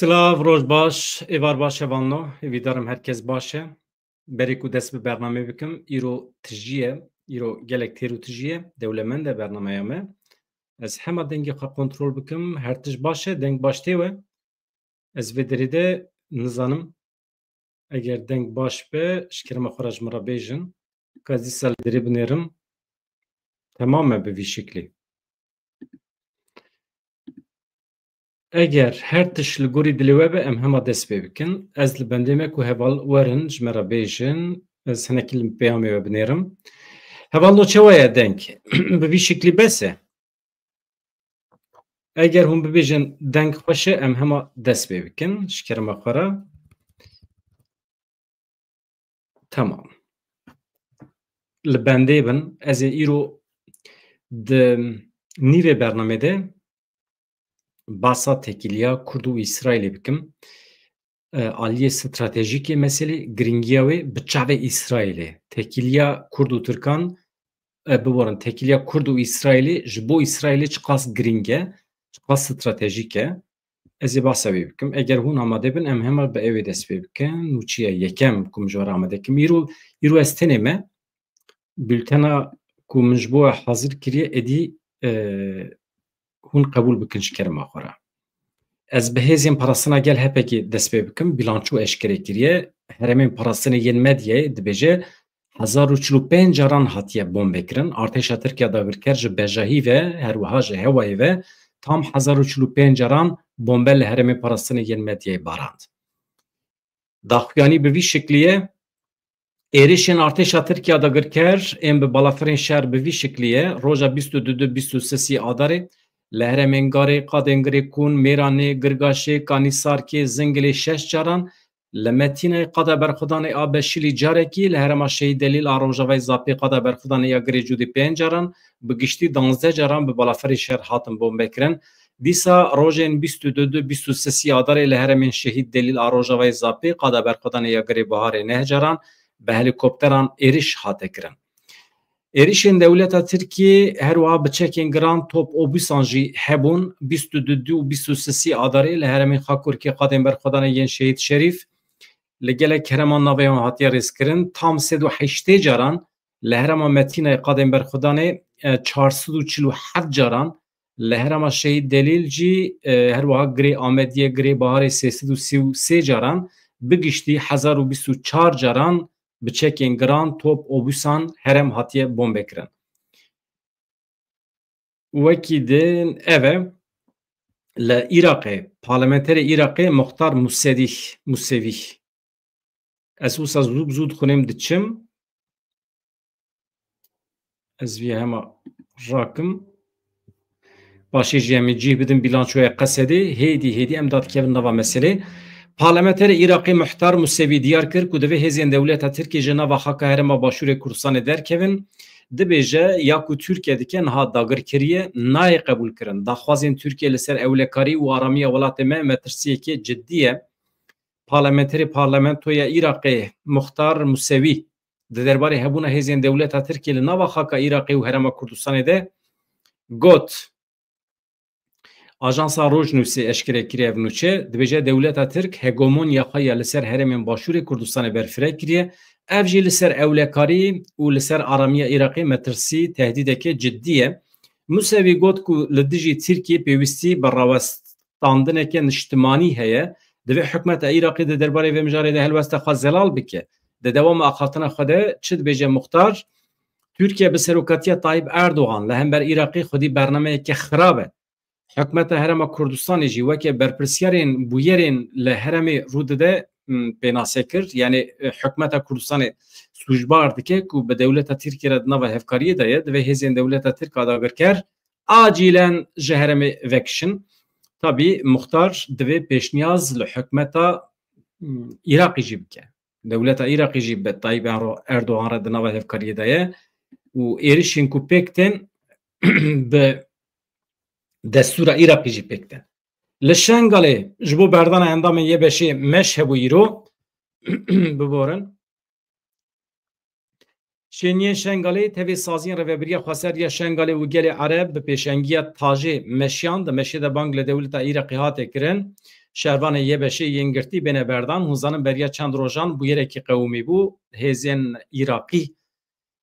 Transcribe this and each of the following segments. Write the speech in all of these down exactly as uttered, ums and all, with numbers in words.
Silav, roj baş, êvar baş hevalno, hêvîdarim herkes baş e. Berê ku dest bi bernameyê bikim, îro tijî ye, îro gelek têr û tijî ye, dewlemend e bernameya me. Ez hema dengê xwe kontrol bikim, her tij baş e, deng baş tê we. Ez vê derê de nizanim, eger deng baş be, ji kerema xwe re ji min re bêjin. Ka ez dîsa li derê binêrim, temam e bi vî şeklî. Eger her tişt li gorî dilê we be, em hema dest pê bikin. Ez li bendê me ku heval werin, ji me re bêjin, ez hinekî li peyamê we binêrim. Hevalno, çawa ye deng? Bi vî şeklî bes e? Eger hûn bibêjin deng xweş e, em hema dest pê bikin, ji kerema xwe re. Tamam. Li bendê bin, ez ê îro di nîvê bernamê de basa têkiliya Kurd û Îsraîlê bikim. E, aliyê stratejîkê meselê, giringiya wê bi çavê Îsraîlê. Têkiliya Kurd û Tirkan, e, biborin, têkiliya Kurd û Îsraîlê ji bo Îsraîlê çiqas giring e, çiqas stratejîk e. Ez ê behsa wê bikim. Eger hûn amade bin, em hema bi ewê dest pê bikin. Nûçiya yekem ku min ji we re amade kim. Îro, îro ez tenê me. Bultena ku min ji bo we hazir kiriye, êdî, e, hûn qebûl bikin ji kerema xwe re. Ez bi hêzên parastina gel HPK'ê dest pê bikim. Bîlanço eşkere kiriye. Herêmên parastinê yên medyayê dibêje, hezar û çil û pênc caran hatiye bombe kirin. Artêşa Tirk ya dagirker ji bejahî ve, her wiha ji hewayê ve tam hezar û çil û pênc caran bombe li herêmên parastinê yên medyayê barand. Daxuyanî bi vî şeklî ye. Êrişên artêşa Tirk ya dagirker ên bi balafirên şer bi vî şeklî ye. Roja bîst û du, bîst û sê Adarê li herêmên Garê, Qadên Girê Kûn, Mêranê, Girgaşê, Kanîsarkê, Zingilê şeş caran, li Metînayê qada berxwedanê a Beşîlî carekî, li herêma Şehîd Delîl a Rojavayê Zapê qada berxwedanê ya Girê Cûdî pênc caran, bi giştî danzdeh caran bi balafirê şer hatin bombekirin. Dîsa rojên bîst û du, bîst û sê Adarê li herêmên Şehîd Delîl a Rojavayê Zapê qada berxwedanê ya Girê Biharê neh caran, bi helîkopteran êriş hate kirin. Êrişên dewleta Tirkiyê her wiha bi çekên giran top obûsan jî hebûn. Bîst û du û bîst û sê Adarê li herêmên Xakurkê qadên berxwedanê yên Şehîd Şerîf li gelek herêman navê wan hatiye rêzkirin. Tam sed û heştê caran li herêma Metînayê qadên berxwedanê, e, çar sed û çil û heft caran, li herêma Şehîd Delîl jî, e, her wiha Girê Amediyê, Girê Biharê sê sed û sî û sê caran, bi giştî hezar û bîst û çar caran bi çekên giran, top, obûsan herêm hatiye bombekirin. Wekî din ev e, li Iraqê, parlamenterê Iraqê Muxtar Musedîh, Musevîh. Ez wisa zû bi zû dixwînim diçim. Ez vî hema rakim. Paşê jî em ê cih bidin bîlançoya Qesedê. Hêdî hêdî em dadikevin nava meselê. Parlamenterê Iraqê Muhtar Musevî diyar kir ku divê hêzên dewleta Tirkiyê ji nava xaka herêma Başûrê Kurdistanê derkevin. Dibêje, ya ku Tirkiye dike niha dagir kiriye, nayê qebûlkirin. Daxwazên Tirkiye li ser ewlekarî û aramiya welatê me metirsiyekê cidî ye. Parlamenterê Parlamentoya Iraqê Muxtar Musewî di derbarê hebûna hêzên dewleta Tirkiyê li nava xaka Iraqê û Herêma Kurdistanê de got, Ajansa Rojnûsê eşkere kiriye ev nûçe, dibêje dewleta Tirk hegemonya xwe ya li ser herêmên Başûrê Kurdistanê berfireh kiriye, ev jî li ser ewlekarî û li ser aramiya Iraqê metirsî, tehdîdeke cidî ye. Musevî got ku li dijî Tirkiyê pêwîstî bi rawest standineke niştimanî heye. Divê hikûmeta Iraqê di derbarê vê mijarê de helwesta xwe zelal bike. Di dewama axaftina xwe de çi dibêje Muxtar? Tirkiye bi serokatiya Tayyip Erdogan li hember Iraqê xwedî bernameyeke xirab e. Hikûmeta Herêma Kurdistanê jî weke berpirsiyarên bûyerên li herêmê rû dide, m, pênase kir. Yanî, e, hikûmeta Kurdistanê sûcbar dike ku bi dewleta Tirkiye re di nava hevkariyê de ye. Divê hêzên dewleta Tirk a dagirker acîlen ji herêmê vekişin. Tabî Muxtar divê pêşniyaz li hikûmeta, m, Iraqê jî bike. Dewleta Iraqê jî bi Tayyip Erdo-, Erdogan re di nava hevkariyê de ye û êrişên ku pêk tên bi destûra Iraqê jî pêk tên. Li Şengalê ji bo berdana endamên Y B Şê meş hebû îro. Biborin. Şêniyên Şengalê tevî saziyên Rêvebiriya Xweser ya Şengalê û gelê Ereb bi pêşengiya tajê meşiyan, di meşê de bang li dewleta Iraqê hate kirin. şervanên Y B Şê yên girtî bêne berdan. Hûn zanin beriya çend rojan bûyerekî qewimî bû. Hêzên Îraqî,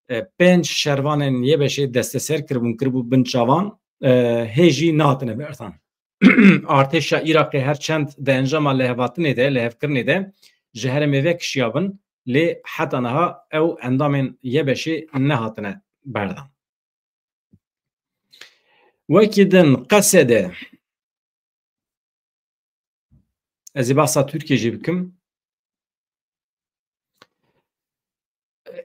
e, pênc şervanên Y B Şê desteser kiribûn, kiribû bin çavan, e, hê jî nehatine berdan. Artêşa Îraqê her çend di encama lihevhatinê de, lihevkirinê de ji herêmê vekişiyabin, lê heta niha ew endamên Y B Şê nehatine berdan. Wekî din Qesede. Ez ê behsa Tirkiyê jî bikim.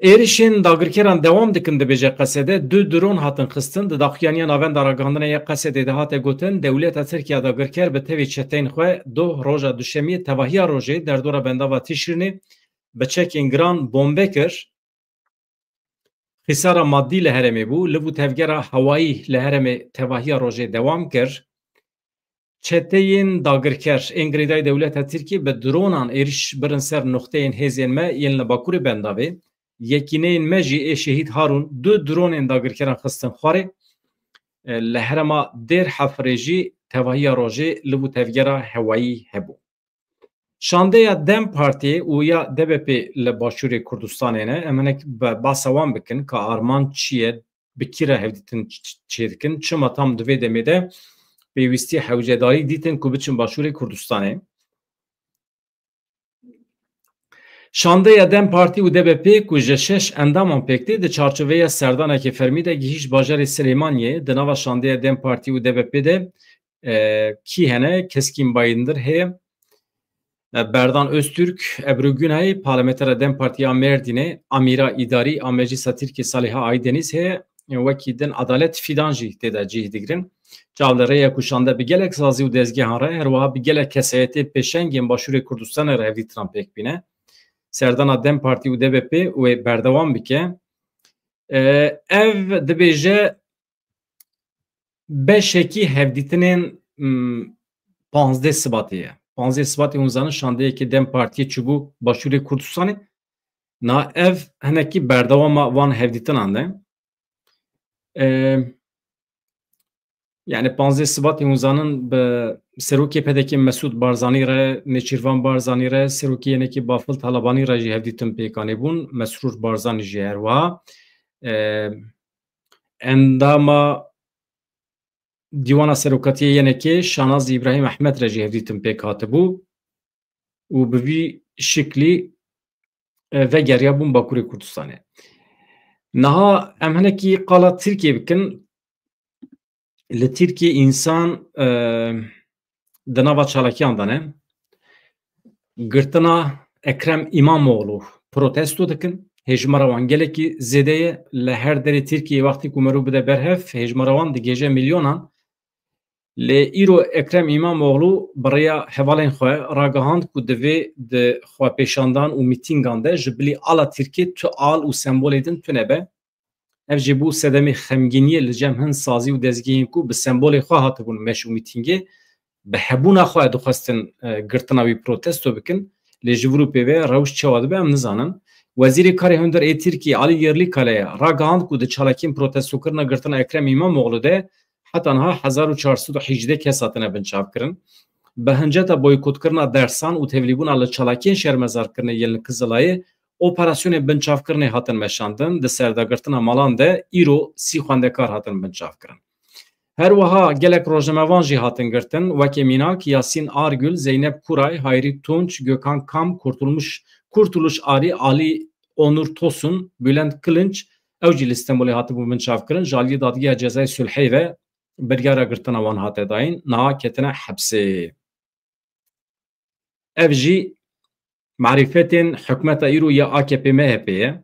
Êrişên dagirkeran dewam dikin, dibêje Qesede. Du dron hatin xistin. Di daxuyaniya Navenda Ragihandinê ya Qesedê de hate gotin, dewleta Tirk ya dagirker bi tevî çeteyên xwe doh roja Duşemiyê tevahiya rojê derdora bendava Tişrînê bi çekên giran bombe kir. Xîsara madî li herêmê bû, liv û tevgera hewayî li herêmê tevahiya rojê dewam kir. Çeteyên dagirker ên girêdayî dewleta Tirkiyê bi dronan êriş birin ser nuxteyên hêzên me yên li Bakurê Bendavê. Yekîneyên me jî ê Şehîd Harûn du dronên dagirkeran xistin xwarê. Li herêma Dêr Hefirê jî tevahiya rojê liv û tevgera hewayî hebû. Şandeya DEM Partiyê û ya D B P li Başûrê Kurdistanê ne. Em hinek be-, behsa wan bikin ka armanc çi ye, bi kî re hevdîtin ç-, ç-, çêdikin, çima tam di vê demê de pêwîstî hewcedarî dîtin ku biçin Başûrê Kurdistanê. Şandeya DEM Partî û D B P ku ji şeş endaman pêk tê, di çarçoveya serdanekê fermî de gihîşt bajarê Silêmaniyê. Di nava şandeya DEM Partî û D B P de, e, kî hene? Keskîn Bayındır heye. E, Berdan Öztürk, Ebru Günay, parlamentera DEM Partî ya Mêrdînê, Amîra Îdarî a Meclîsa Tirkiyê Saliha Aydeniz heye. Wekî din Adalet Fidan jî tê de cih digirin. Çav li rêya ku şande bi gelek sazî û dezgehan re, her wiha bi gelek kesayetê pêşengên Başûrê Kurdistanê re hevdîtinan pêk bîne. Serdana DEM Partî û D B P wê berdewam bike. E, ev dibêje beşekî hevdîtinên, m, panzdeh Sibatê ye. Panzdeh Sibatê hûn zanin şandeyekê DEM Partiyê çûbû Başûrê Kurdistanê. Na ev hinekî berdewama van hevdîtinan de. E, yani panzdeh Sibatê hûn zanin bi serokê P D K Mesûd Barzanî re, Nêçîrvan Barzanî re, serokê yenekê Bafil Talabanî re jî hevdîtin pêkanê bûn. Mesrûr Barzanî jî her wiha. E, endama Dîwana Serokatiyê yenekê Şanaz Îbrahîm Ehmed re jî hevdîtin pêk hatibû û bi vî şiklî, e, vegeriyabûn Bakurê Kurdistanê. Niha em hinekî qala Tirkiyê bikin. Li Tirkiyê însan, e, di nava çalakiyan de ne. Girtina Ekrem Îmamoğlu protesto dikin. Hêjmara wan gelekî zêde ye. Li her derê Tirkiyê wextê ku merû bide berhev, hêjmara wan digihêje milyonan. Lê îro Ekrem Îmamoğlu bi rêya hevalên xwe ragihand ku divê di xwepêşandan û mîtîngan de ji bilî ala Tirkê tu al û sembolê din tune be. Ev jî bû sedemê xemgîniyê li cem hin sazî û dezgehên ku bi sembolê xwe hatibûn meş û mîtîngê, bi hebûna xwe dixwestin, e, girtina wî protesto bikin. Lê ji vir û pê ve rewş çawa dibe em nizanin. Wezîrê Karê Hundir ê Tirkiyê Alî Yerlîkaya ragihand ku di çalakiyên protestokirina girtina Ekrem Îmamoğlu de heta niha hezar û çar sed û hejdeh kes hatine binçavkirin. Bi hinceta boykotkirina dersan û tevlîbûna li çalakiyên şermezarkirinê yên li Kizilayê, operasyonên binçavkirinê hatin meşandin, di serdagirtina malan de îro sî xwendekar hatin binçavkirin. Her wiha gelek rojnamevan jî hatin girtin, wekî mînak Yasîn Argül, Zeynep Kuray, Hayri Tunç, Gökhan Kam, Kurtulmuş, Kurtuluş Arî, Alî Onur Tosun, Bülent Kılınç, ew jî li Stenbolê hatibû binçavkirin, ji aliyê Dadgeha Cezayê Sulheyê ve biryara girtina wan hate dayîn, niha ketine hepsê. Ev jî marîfetên hikûmeta îro ya A K P M H P ye.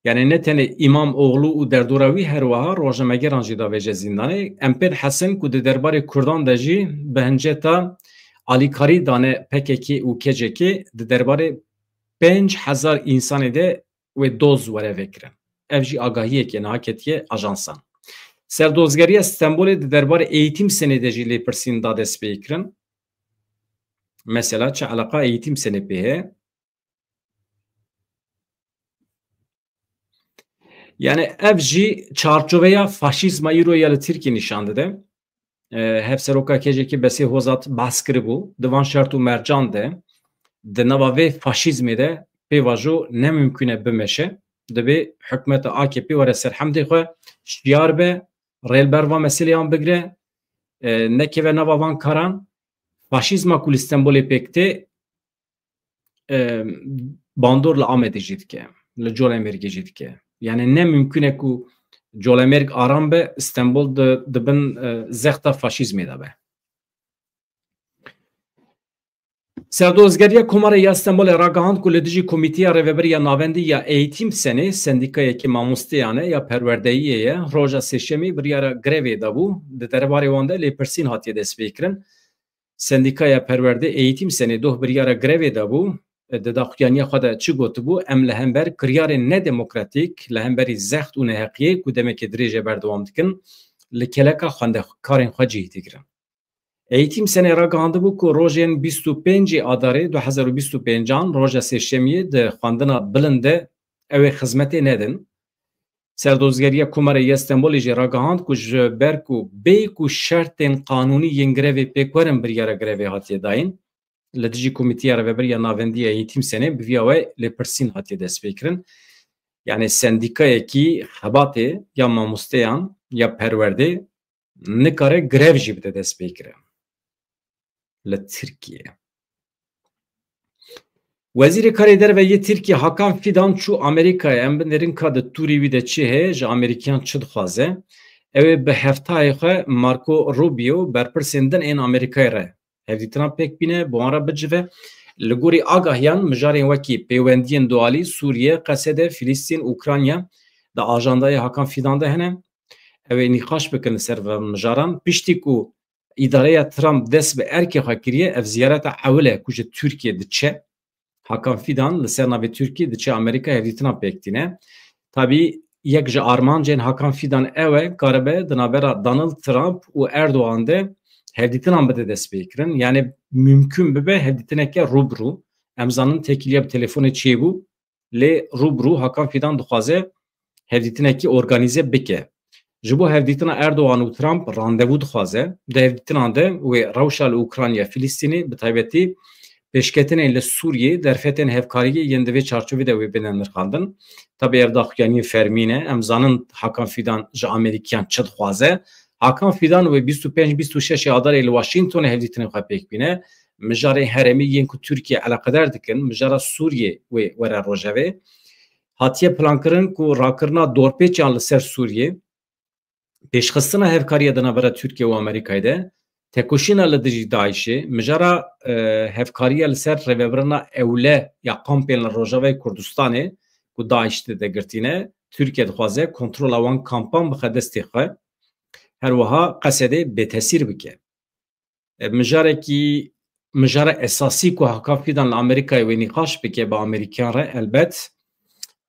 Yani ne tenê Îmamoğlu û derdora wî, her wiha rojnamegeran jî davêje zîndanê. Em pê dihezin ku di derbarê Kurdan de jî bi hinceta alîkarî dane P K K û K C K, di derbarê pênc hezar însanê de wê doz were vekirin. Ev jî agahiyek e niha ketiye ajansan. Serdozgeriya Stenbolê di derbarê Eğitim Senê de jî lêpirsîn da dest pê kirin. Mesela çi eleqa Eğitim Senê pê heye? Yani ev jî çarçoveya faşîzma îro ya li Tirkiyê nîşan dide. E, Hevseroka K C K'ê Besê Hozat behs kiribû, di van şert û mercan de, di nava vê faşîzmê de pê vajo ne mimkûn e bimeşe, divê hikûmeta A K P were serhemdê xwe, şiyar be, rê li ber van meseleyan bigire, e, nekeve nava van karan, faşîzma ku li Stenbolê pêk tê, e, bandor li Amedê jî dike, li Colemêrgê jî dike. Yani ne mimkûn e ku Colemêrg aram be, Stenbol di, di bin, e, zexta faşîzmê de be. Serdozgeriya Komara ya Stenbolê ragihand ku li dijî Komîteya Rêvebirî ya Navendî ya Eğitim Senê, sendîkayekî mamosteyan e ya perwerdeyiyê ye, roja sêşemî biryara grevê dabû, di derbarê wan de lêpirsîn hatiye destpêkirin. Sendîkaya Perwerdê Eğitim Senê doh biryara grevê dabû, di daxuyaniya xwe de çi gotibû, em li hember kiryarên nedemokratîk, li hemberî zext û neheqiyê ku demekê dirêj e berdewam dikin, li keleka xwendekarên xwe cih digirin. Eğitim Senê ragihandibû ku rojên bîst û pêncê Adarê du hezar û bîst û pêncan, roja sêşemiyê, di xwendina bilind de ew ê xizmetê nedin. Serdozgeriya Komarê ya Stenbolê jî ragihand ku ji ber ku bêyî ku şertên qanûnî yên grevê pêk werin biryara grevê hatiye dayîn, li dijî Komîteya Rêvebirî ya Navendî ya Eğitim Senê bi viya wê lêpirsîn hatiye destpêkirin. Yani sendîkayekî xebatê ya mamosteyan ya perwerdê nikare grev jî bide destpêkirin. Li Tirkiye. Wezîrê Karê Derve yê Tirkiye Hakan Fidan çû Amerîkayê. Em binêrin ka di tûrê wî de çi heye, ji Amerîkiyan çi dixwaze. Ew ê bi hevtayê xwe Marco Rubio, berpirsên din ên Amerîkayê re hevdîtina pêk bîne, bi wan re bicive. Li gorî agahiyan, mijarên wekî pêwendiyên dualî, Sûriye, Qesede, Filîstîn, Ukrayna di ajandayê Hakan Fidan de hene. Ew ê nîqaş bikin li ser van mijaran. Piştî ku îdareya Trump dest bi erkê xwe kiriye, ev ziyareta ewil e ku ji Tirkiye diçe. Hakan Fidan li ser navê Tirkiye diçe Amerîka, hevdîtina pêk tîne. Tabî yek ji armancên Hakan Fidan ew e, karibe di navbera Donald Trump û Erdogan de hevdîtinan bide destpêkirin. Yani mimkûn bibe hevdîtineke rûbirû. Em zanin têkiliya bi telefonê çêbû, lê rûbirû Hakan Fidan dixwaze hevdîtinekî organîze bike. Ji bo hevdîtina Erdogan û Trump randevû dixwaze. Di hevdîtinan de wê rewşa li Ukrayna, Filîstînê, bi taybetî pêşketinên li Sûriyê, derfetên hevkariyê yên di vê çarçovê de wê bine nirxandin. Tabî ev daxuyaniyên fermî ne. Em zanin Hakan Fidan ji Amerîkiyan çi dixwaze. Hakan Fidan wê bîst û pênc bîst û şeş Adarê li Washingtonê hevdîtinên xwe pêk bîne. Mijarên herêmî yên ku Tirkiye eleqedar dikin, mijara Sûriyê wê were rojevê. Hatiye plankirin ku rakirina dorpêçan li ser Sûriyê, pêşxistina hevkariya di navbera Tirkiye û Amerîkayê de, tekoşîna li dijî DAIŞê, mijara, e, hevkariya li ser rêvebirina ewle ya kampên li Rojavayê Kurdistanê ku DAIŞ tê de girtî ne, Tirkiye dixwaze kontrola wan kampan bixe destê xwe, her wiha Qesedê bêtesîr bike. E, mijarekî, mijara esasî ku Hakan Fidan li Amerîkayê wê nîqaş bike bi Amerîkiyan re, elbet,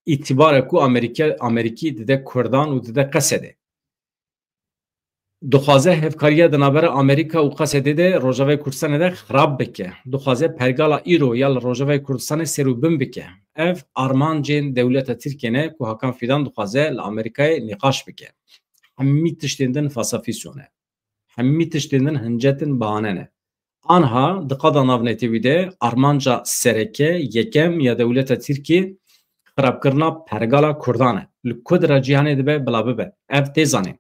îtîbar e ku Amerîke-, Amerîkî dide Kurdan û dide Qesedê. Dixwaze hevkariya di navbera Amerîka û Qesedê de Rojavayê Kurdistanê de xirab bike. Dixwaze pergala îro ya li Rojavayê Kurdistanê ser û bin bike. Ev armancên dewleta Tirkiye ne ku Hakan Fidan dixwaze li Amerîkayê nîqaş bike. Hemî tiştên din fasafîsyon e. Hemî tiştên din hincetin, bahane ne. Anha di qada navnetewî de armanca sereke, yekem ya dewleta Tirkiyê xirabkirina pergala Kurdan e. Li ku dira cîhanê dibe bila bibe. Ev tê zanîn.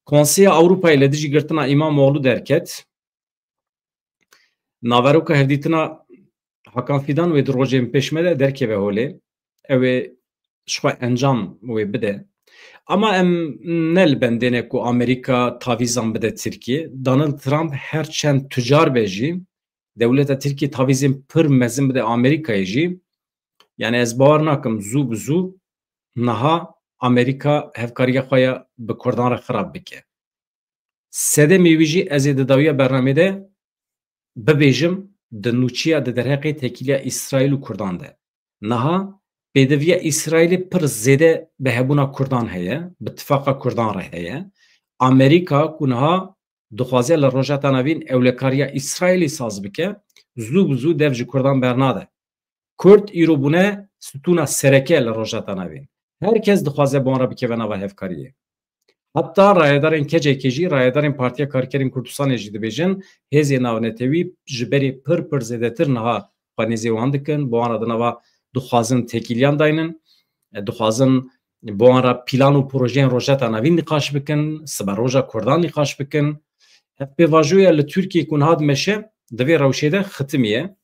Konseya Ewropayê li dijî girtina Îmamoğlu derket. Naveroka hevdîtina Hakan Fidan wê di rojên pêş me de derkeve holê. Ew ê ji xwe encam wê bide. Ama em ne li bendê ne ku Amerîka tavîzan bide Tirkiyê. Donald Trump her çend tucar be jî, dewleta Tirkiyê tavîzên pir mezin bide Amerîkayê jî. Yani ez bawer nakim zû bi zû niha Amerîka hevkariya xwe ya bi Kurdan re xirab bike. Sedemê wî jî ez ê di dawiya bernamê de bibêjim, di nûçiya, di derheqê têkiliya Îsraîl û Kurdan de. Niha pêdiviya Îsraîlê pir zêde bi hebûna Kurdan heye, bi tifaqa Kurdan re heye. Amerîka ku niha dixwaze li Rojheta Navîn ewlekariya Îsraîlê saz bike, zû bi zû dev ji Kurdan bernade. Kurd îro bûne stûna sereke li Rojheta Navîn. Her kes dixwaze bi wan re bikeve nava hevkariyê. Heta rayedarên K C K jî, rayedarên Partiya Karkerên Kurdistanê jî dibêjin, hêzên navnetewî ji berê pir pir zêdetir niha xwe nêzê wan dikin, bi wan re di nava dixwazin têkiliyan daynin, e, dixwazin bi wan re pîlan û projeyên Rojheta Navîn nîqaş bikin, siberoja Kurdan nîqaş bikin. Ev pêvajoya li Tirkiyê ku niha dimeşe, di vê rewşê de xitimiye.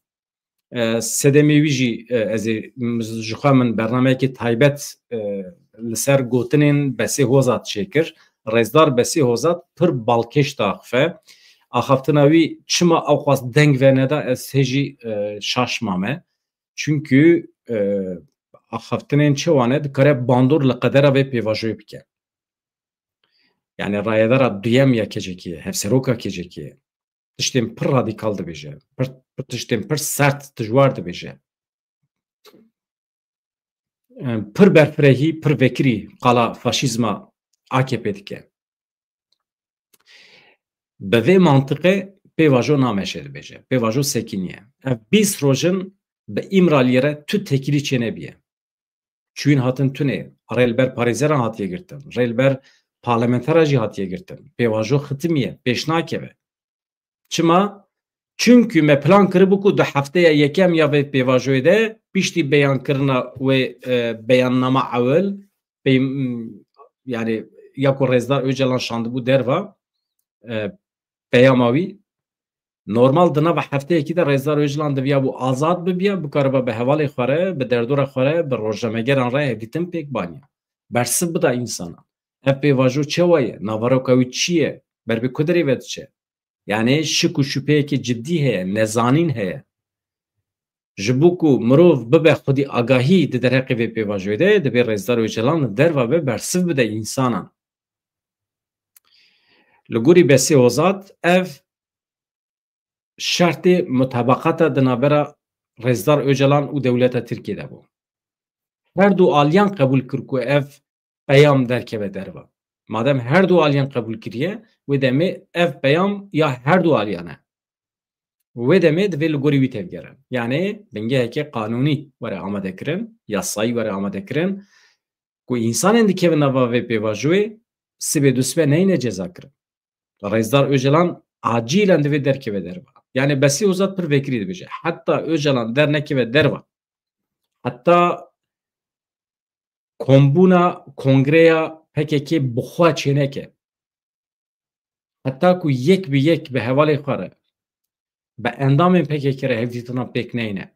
E, sedemê wî jî, e, ez ê, m-, ji xwe min bernameyekê taybet, e, li ser gotinên Besê Hozat çêkir. Rêzdar Besê Hozat pir balkêş diaxife. Axaftina wî çima ewqas deng veneda, ez hê jî, e, şaş mame. Çimkî, e, axaftinên çi wan e, dikare bandor li qedera vê pêvajoyê bike. Yani rayedara duyem ya K C K'ê, hevseroka K C K'ê. Tiştên pir radîkal dibêje. Pir, pir tiştên pir sert, dijwar dibêje. Em, pir berfirehî, pir vekirî qala faşîzma A K P dike. Bi vê mantiqê pêvajo nameşe dibêje. Pêvajo sekiniye. Ev bîst roj in bi Îmraliyê re tu têkilî çênebiye. Çûyîn hatin tunê, rê li ber parêzeran hatiye girtin, rê li ber parlamentera jî hatiye girtin. Pêvajo xitimiye, pêş nakeve. Çima? Çimkî me plan kiribû ku di hefteya yekem ya vê pêvajoyê de piştî beyankirina wê, e, beyannama ewil, pey-, m-, yani ya ku Rêzdar Ocalan şandibû derva, e, peyama wî, normal di nava hefteyekî de Rêzdar Ocalan diviyabû azad bibiya, bikariba bi hevalê xwe re, bi derdora xwe re, bi rojnamegeran re hevdîtin pêk baniya. Bersiv bida însanan. Ev pêvajo çawa ye? Naveroka wî çi ye? Ber bi ku derê ve diçe? Yani şik û şüpheyekî cidî heye, nezanîn heye. Ji bo ku mirov bibe xwedî agahî di derheqê vê pêvajoyê de, divê Rêzdar Ocalan li derva be, bersiv bide însanan. Li gorî Besê Hozat ev şertê mutabaqata di navbera Rêzdar Ocalan û dewleta Tirkiyê de bû. Her du aliyan qebûl kir ku ev peyam derkeve derva. Madem her du aliyan qebûl kiriye, wê demê ev peyam ya her du aliyan e. Wê demê divê li gorî wî tevgere. Yani bingeheke qanûnî were amade kirin, yasayî were amade kirin, ku însanên dikevin nava vê pêvajoyê sibê dusibe neyne ceza kirin. Rêzdar Ocalan acilen divê derkeve derva. Yani Besî Hozat pir vekirî dibêje. Heta Ocalan dernekeve derva. Heta kombûna kongreya P K K bi xwe çêneke. Heta ku yek bi yek bi hevalê xwe re, bi endamên P K K re hevdîtina pêk neyne.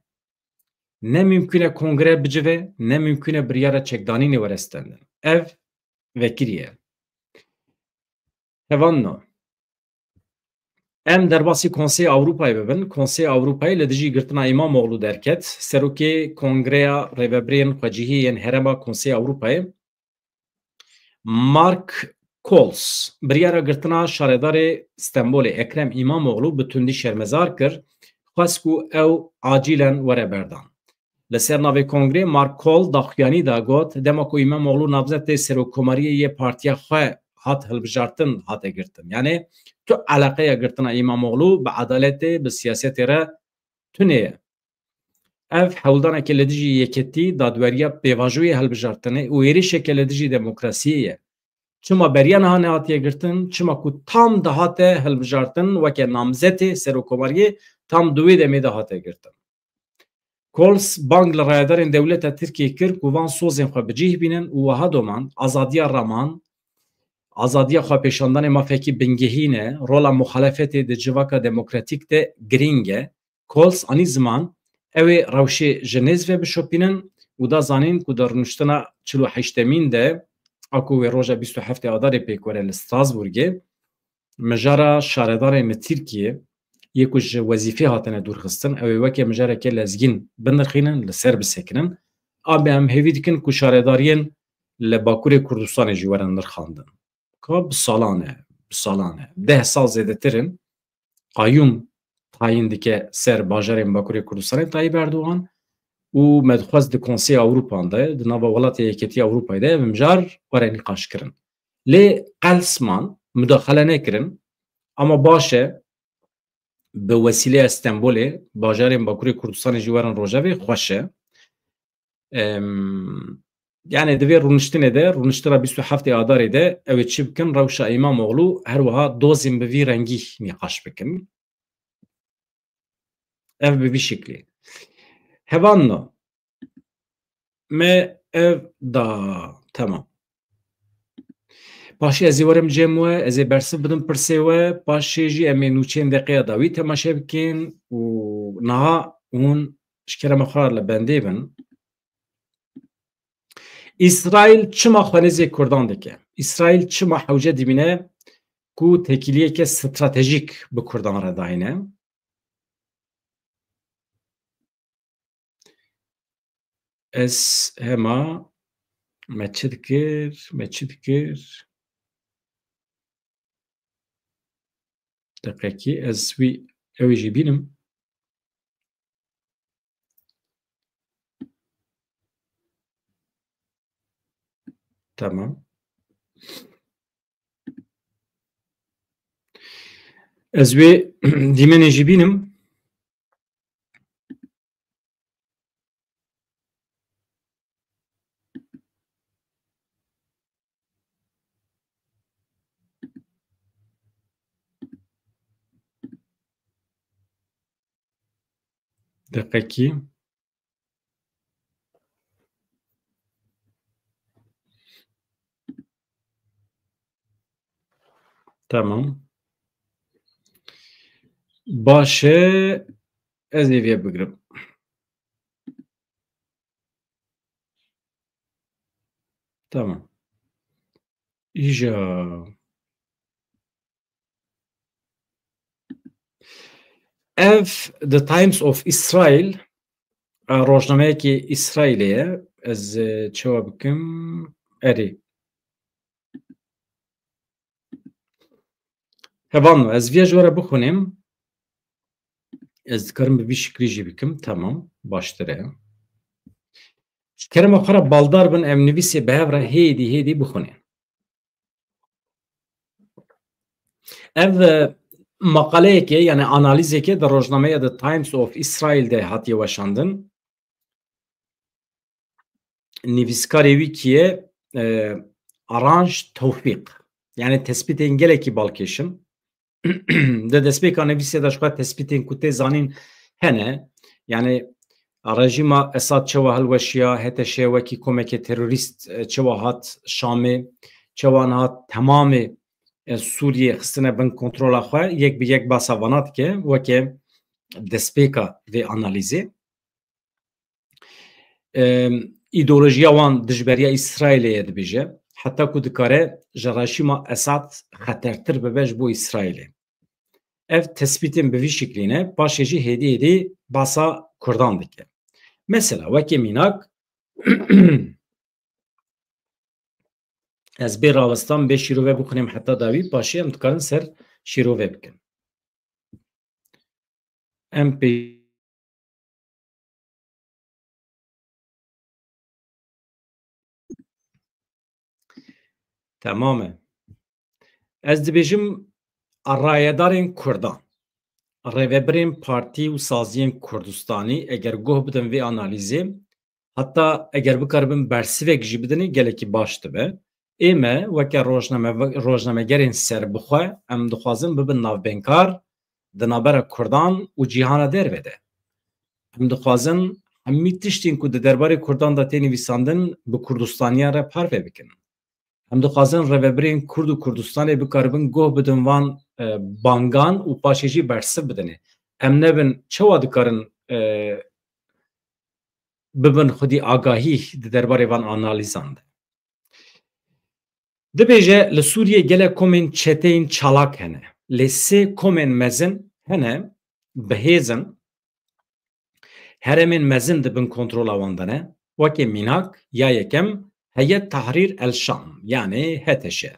Ne mimkun e kongre bicive, ne mimkun e biryara çekdanînê were stendin. Ev vekirî ye. Hevalno. Em derbasî Konseyê Ewropayê bibin. Konseyê Ewropayê li dijî girtina Îmamoğlu derket. Serokê Kongreya Rêvebirên Xwecihî yên Herêma Konseyê Ewropayê Mark Coles biryara girtina şaredarê Stenbolê Ekrem Îmamoğlu bi tundî şermezar kir, xwest ku ew acilen were berdan. Li ser navê kongrê Mark Cole daxuyanî da, got, dema ku Îmamoğlu namzetê serokkomariyê yê partiya xwe hat hilbijartin, hate girtin. Yani tu eleqeya girtina Îmamoğlu bi edaletê, bi siyasetê re tune ye. Ev hewldaneke li dijî yeketî, dadweriya, pêvajoyê hilbijartinê û êrişeke li dijî demokrasiyê ye. Çima beriya niha nehatiye girtin? Çima ku tam dihate hilbijartin weke namzetê serokkomariyê, tam di wê demê de hate girtin. Coles bang li rayedarên dewleta Tirkiyê kir ku van sozên xwe bi cih bînin û wiha domand, azadiya raman, azadiya xwepêşandanê mafekî bingehîn e, rola muxalefetê di civaka demokratîk de girîng e. Coles anî ziman, ew ê rewşê ji nêz ve bişopînin û da zanîn ku di rûniştina çil û heştemîn de, a ku wê roja bîst û heftê Adarê pêk were li Strasbourgê, mijara şaredarên li Tirkiyê yê ku ji wezîfê hatine dûrxistin, ew ê weke mijareke lezgîn binirxînin, li ser bisekinin. A be em hêvî dikin ku şaredariyên li Bakurê Kurdistanê jî werin nirxandin. Ka bi salan e, bi salan e. Deh sal zêdetir in qayûm tayîn dike ser bajarên Bakurê Kurdistanê Tayyip Erdogan û me dixwest di Konseyê Ewropan de, di nava welatê Yeketiya Ewropayê de ev mijar were nîqaşkirin. Lê qels man, mudaxele nekirin, ama baş e, bi wesîleya Stenbolê bajarên Bakurê Kurdistanê jî werin rojevê, xweş e. Em, Yani di vê rûniştinê de, rûniştira bîst û heftê Adarê de ew ê çi bikin? Rewşa Îmamoğlu her wiha dozên bi vî rengî nîqaş bikin. Ev bi vî şiklî. Hevanno. Me ev da. Tamam. Paşê ez ê werim cem we, ez ê bersiv bidim pirsê we, paşê jî em ê nûçeyên deqeya dawî temaşe bikin û niha hûn ji kerema xwe re li bendê bin. Îsraîl çima xwe nêzê Kurdan dike? Îsraîl çima hewce dibîne ku têkiliyeke stratejîk bi Kurdan re dayne? Ez hema me çi dikir, me çi dikir? Deqekî ez wî ew ê jî bînim. Tamam. Ez wê dîmenê jî bînim. Deqekî. Tamam. Baş e, ez ê vê bigirim. Tamam. Îja. Ev The Times of Israel, e, rojnameyekî Îsraîlê ye. Ez, e, çawa bikim? Erê. Hevan, ez viya ji we re bixwînim. Ez dikarim bi vî şiklî jî bikim. Tamam, baştir e. Ji kerema xwe re baldar bin, em nivîsê bi hev re hêdî hêdî bixwînin. Ev, e, maqaleyeke, yani analîzeke di rojnameya The Times of Israel de hatiye weşandin. Nivîskarê wî kî ye? E, Aranj Tewfîq. Yani tespîtên gelekî balkêş in. Di destpêka nivîsê de ji xwe tespîtên ku tê zanîn hene. Yani rejîma Esad çawa hilweşiya, H T Ş wekî komeke terorîst, e, çawa hat Şamê, çawa niha temamê, e, Sûriyê xistine bin kontrola xwe, yek bi yek basa vana dike, weke destpêka vê analîzê. Em, îdeolojiya wan dijberiya Îsraîlê ye dibêje, heta ku dikare ji rejîma Esad xetertir bibe ji bo Îsraîlê. Ev tespîtên bi vî şiklî ne, paşê jî hêdî hêdî basa Kurdan dike. Mesela, weke mînak, ez bê rawestan, bê şîrove bixwînim heta dawî, paşê em dikarin ser şîrove bikin. Em pê Temam e. Ez dibêjim, rayedarên Kurdan, rêvebirên partî û saziyên Kurdistanî eger guh bidin vê analîzê, heta eger bikaribin bersivek jî bidinê, gelekî baş dibe. Ê me weke rojname-, rojnamegerên serbixwe, em dixwazin bibin navbeynkar di navbera Kurdan û cîhana derve de. Em dixwazin hemî tiştên ku di derbarê Kurdan de tê nivîsandin bi Kurdistaniyan re parve bikin. Em dixwazin rêvebirên Kurd û Kurdistanê bikaribin guh bidin van, e, bangan û paşê jî bersiv bidinê. Em nebin çawa dikarin, e, bibin xwedî agahî di derbarê van analîzan de. Dibêje, li Sûriyê gelek komên çeteyên çalak hene. Lê sê komên mezin hene, bi hêz in, herêmên mezin di bin kontrola wan de ne. Weke mînak, ya yekem, Heyet Tahrîr El Şam, yanê H T Ş.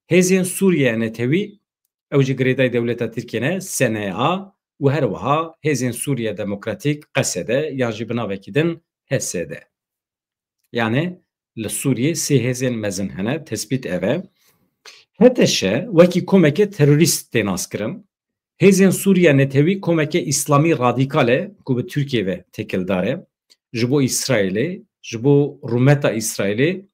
Hêzên Sûriye Netewî, ew jî girêdayî dewleta Tirkiyê ne, S N A, û her wiha Hêzên Sûriye Demokratîk, Q S D, yan jî bi navekî din H S D. Yani li Sûriyê sê hêzên mezin hene, tespît ev e. H T Ş wekî komeke terorîst tê naskirin. Hêzên Sûriye Netewî komeke îslamî radîkal e ku bi Tirkiyê ve têkildar e. Ji bo Îsraîlê ji bo rûmeta Îsraîlê,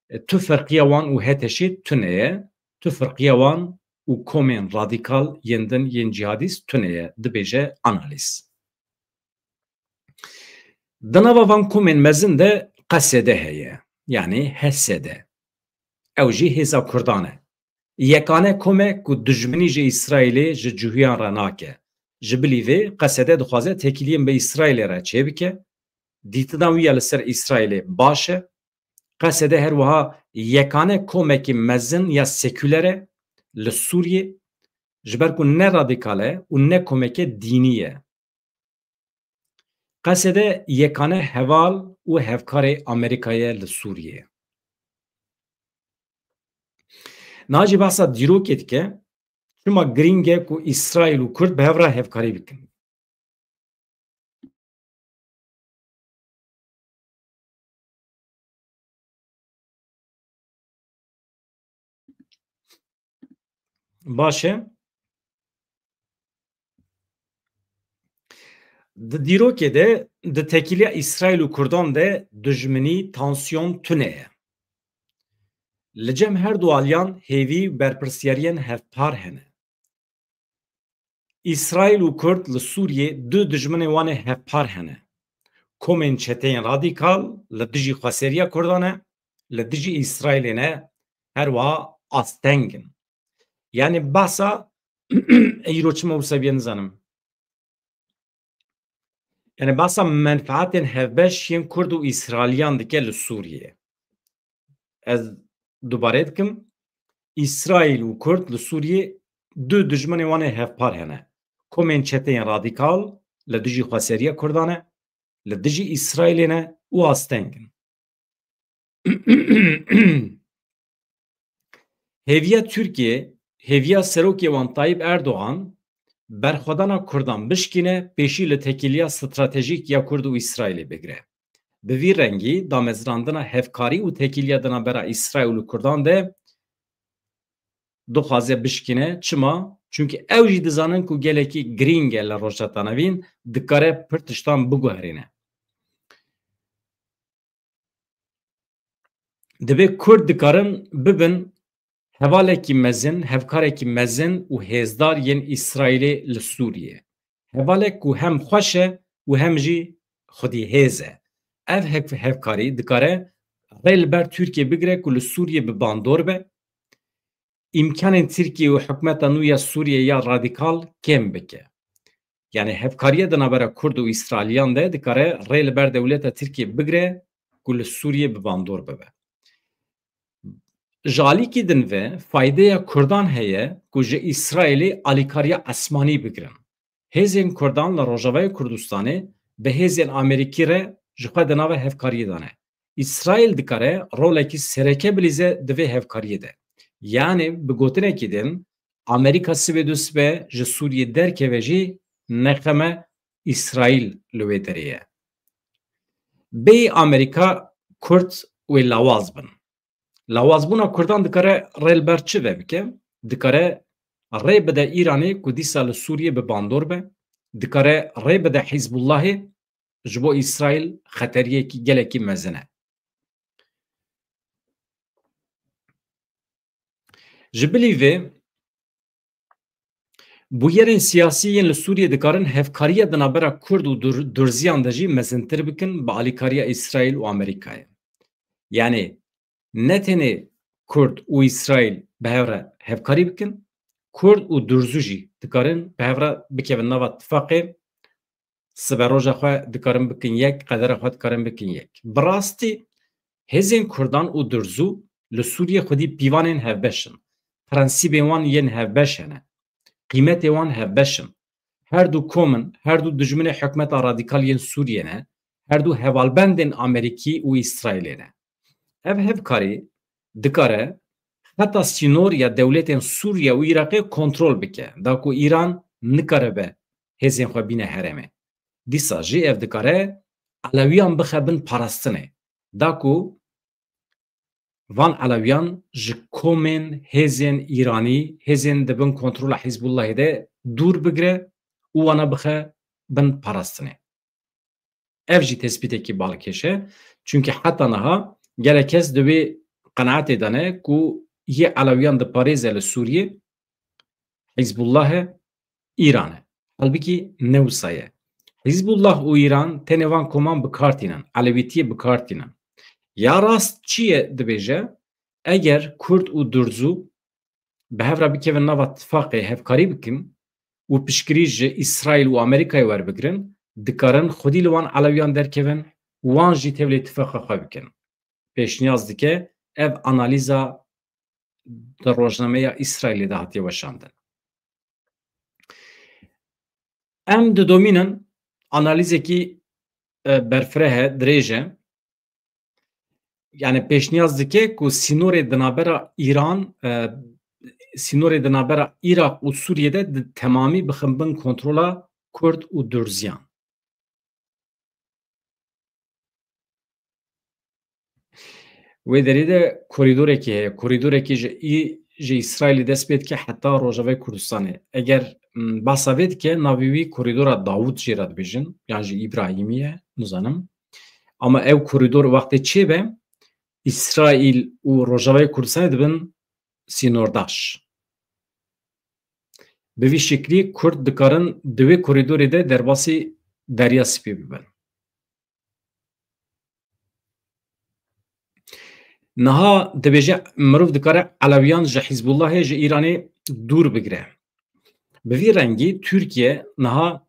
e, tu ferqiya wan û HTŞê tune ye, tu ferqiya wan û komên radîkal yên din yên cîhadîst tune ye, dibêje analîst. Di nava van komên mezin de Qesede heye, yanî H S D. Ew jî hêza Kurdan e. Yekane kom e ku dijminî ji Îsraîlê ji cihûyan re nake. Ji bilî vê Qesede dixwaze têkiliyên bi Îsraîlê re çêbike. Dîtina wî ya li ser Îsraîlê baş e. Qesede her wiha yekane komekî mezin ya sekûler e li Sûriyê, ji ber ku ne radîkal e û ne komeke dînî ye. Qesede yekane heval û hevkarê Amerîkayê li Sûriyê. Niha jî behsa dîrokê dike, çima girîng e ku Îsraîl û Kurd bi hev re hevkarî bikin. Baş e. Di dîrokê de, di têkiliya Îsraîl û Kurdan de dijminî, tansiyon tune ye. Li cem her du aliyan hêvî û berpirsiyariyên hevpar hene. Îsraîl û Kurd li Sûriyê du dijminê wan ê hevpar hene. Komên çeteyên radîkal li dijî xweseriya Kurdan e, li dijî Îsraîlê ne, her wiha asteng in. Yanî behsa îro çima wisa bûye nizanim. Yanî behsa menfaetên hevbeş yên Kurd û Îsraîliyan dike li Sûriyê. Ez dubare dikim, Îsraîl û Kurd li Sûriyê du dijminê wan ê hevpar hene. Komên çeteyên radîkal li dijî xweseriya Kurdan e, li dijî Îsraîlê ne û asteng in. Hêviya Tirkiyê, hêviya serokê wan Tayyip Erdogan, berxwedana Kurdan bişkîne, pêşî li têkiliya stratejîk ya Kurd û Îsraîlê bigire. Bi vî rengî damezrandina hevkarî û têkiliya di navbera Îsraîl û Kurdan de dixwaze bişkîne. Çima? Çunkî ew jî dizanin ku gelekî girîng e li Rojheta Navîn, dikare pir tiştan biguherîne. Divê Kurd dikarin bibin hevalekî mezin, hevkarekî mezin û hêzdar yên Îsraîlê li Sûriyê. Hevalek ku hem xweş e û hem jî xwedî hêz e. Ev hev-, hevkarî dikare rê li ber Tirkiyê bigire ku li Sûriyê bi bandor be. Îmkanên Tirkiyê û hikûmeta nû ya Sûriyê ya radîkal kêm bike. Yanî hevkariya di navbera Kurd û Îsraîliyan de dikare rê li ber dewleta Tirkiyê bigire ku li Sûriyê bi bandor bibe. Ji alîkî din ve faydeya Kurdan heye ku ji Îsraîlê alîkariya esmanî bigirin. Hêzên Kurdan li Rojavayê Kurdistanê bi hêzên Amerîkî re ji xwe di nava hevkariyê de ne. Îsraîl dikare rolekî sereke bilîze di vê hevkariyê de. Yanî bi gotinekî din, Amerîka sibê du sibe ji Sûriyê derkeve jî nexeme Îsraîl li wê derê ye. Bêyî Amerîka Kurd wê lawaz bin. Lawazbûna Kurdan dikare rê li ber çi ve bike? Dikare rê bide Îranê ku dîsa li Sûriyê bi bandor be, dikare rê bide Hizbullahê, ji bo Îsraîl xeteriyekî gelekî mezin e. Ji bilî vê, bûyerên siyasî yên li Sûriyê dikarin hevkariya di navbera Kurd û Dur-, Durziyan de jî mezintir bikin bi alîkariya Îsraîl û Amerîkayê. Yanî ne tenê Kurd û Îsraîl bi hev re hevkarî bikin, Kurd û Durzû jî dikarin bi hev re bikevin nava tifaqê, siberoja xwe dikarin bikin yek, qedera xwe dikarin bikin yek. Bi rastî hêzên Kurdan û Durzû li Sûriyê xwedî pîvanên hevbeş in. Prensîbên wan yên hevbeş hene. Qîmetê wan hevbeş in. Her du kom in, her du dijminê hikûmeta radîkal yên Sûriyê ne, her du hevalbendên Amerîkî û Îsraîlê ne. Ev hevkarî dikare xeta sînor ya dewletên Sûriye û Iraqê kontrol bike, da ku Îran nikaribe hêzên xwe bîne herêmê. Dîsa jî ev dikare Elewiyan bixe bin parastinê, da ku van Elewiyan ji komên hêzên Îranî, hêzên di bin kontrola Hizbullahê de dûr bigire û wana bixe bin parastinê. Ev jî tespîtekî balkêş e. Çunkî heta niha gelek kes di wê qenaetê de ne ku yê Elewiyan diparêze li Sûriyê Hizbullah e, Îran e. Halbikî ne wisa ye. Hizbullah û Îran tenê van koman bi kar tînin, Elewîtiyê bi kar tînin. Ya rast çi ye dibêje, eger Kurd û Durzû bi hev re bikevin nava tifaqê hevkarî bikin û piştgirî ji Îsraîl û Amerîkayê werbigirin, dikarin xwedî li wan Elewiyan derkevin û wan jî tevlê tifaqa xwe bikin. Pêşniyaz dike ev analîza di rojnameya Îsraîlê de hatiye weşandin. Em didomînin analîzekî, e, berfireh e, dirêj e. Yani pêşniyaz dike ku sînorê di navbera Îran, e, sînorê di navbera Iraq û Sûriyê de di temamî bixin bin kontrola Kurd û Durziyan. Wê derê de korîdorekî heye. Korîdorekî ji î-, ji Îsraîlê dest pê dike heta Rojavayê Kurdistanê. Eger, m, behsa vê dike, navê wî korîdora Dawûd jê re dibêjin, yan jî Îbrahîmî ye, nizanim. Ama ew korîdor wextê çêbe, Îsraîl û Rojavayê Kurdistanê dibin sînordaş. Bi vî şeklî Kurd dikarin di wê korîdorê de derbasî Derya Spî bibin. Niha dibêje, mirov dikare Elewiyan ji Hizbullahê, ji Îranê dûr bigire. Bi vî rengî Tirkiye niha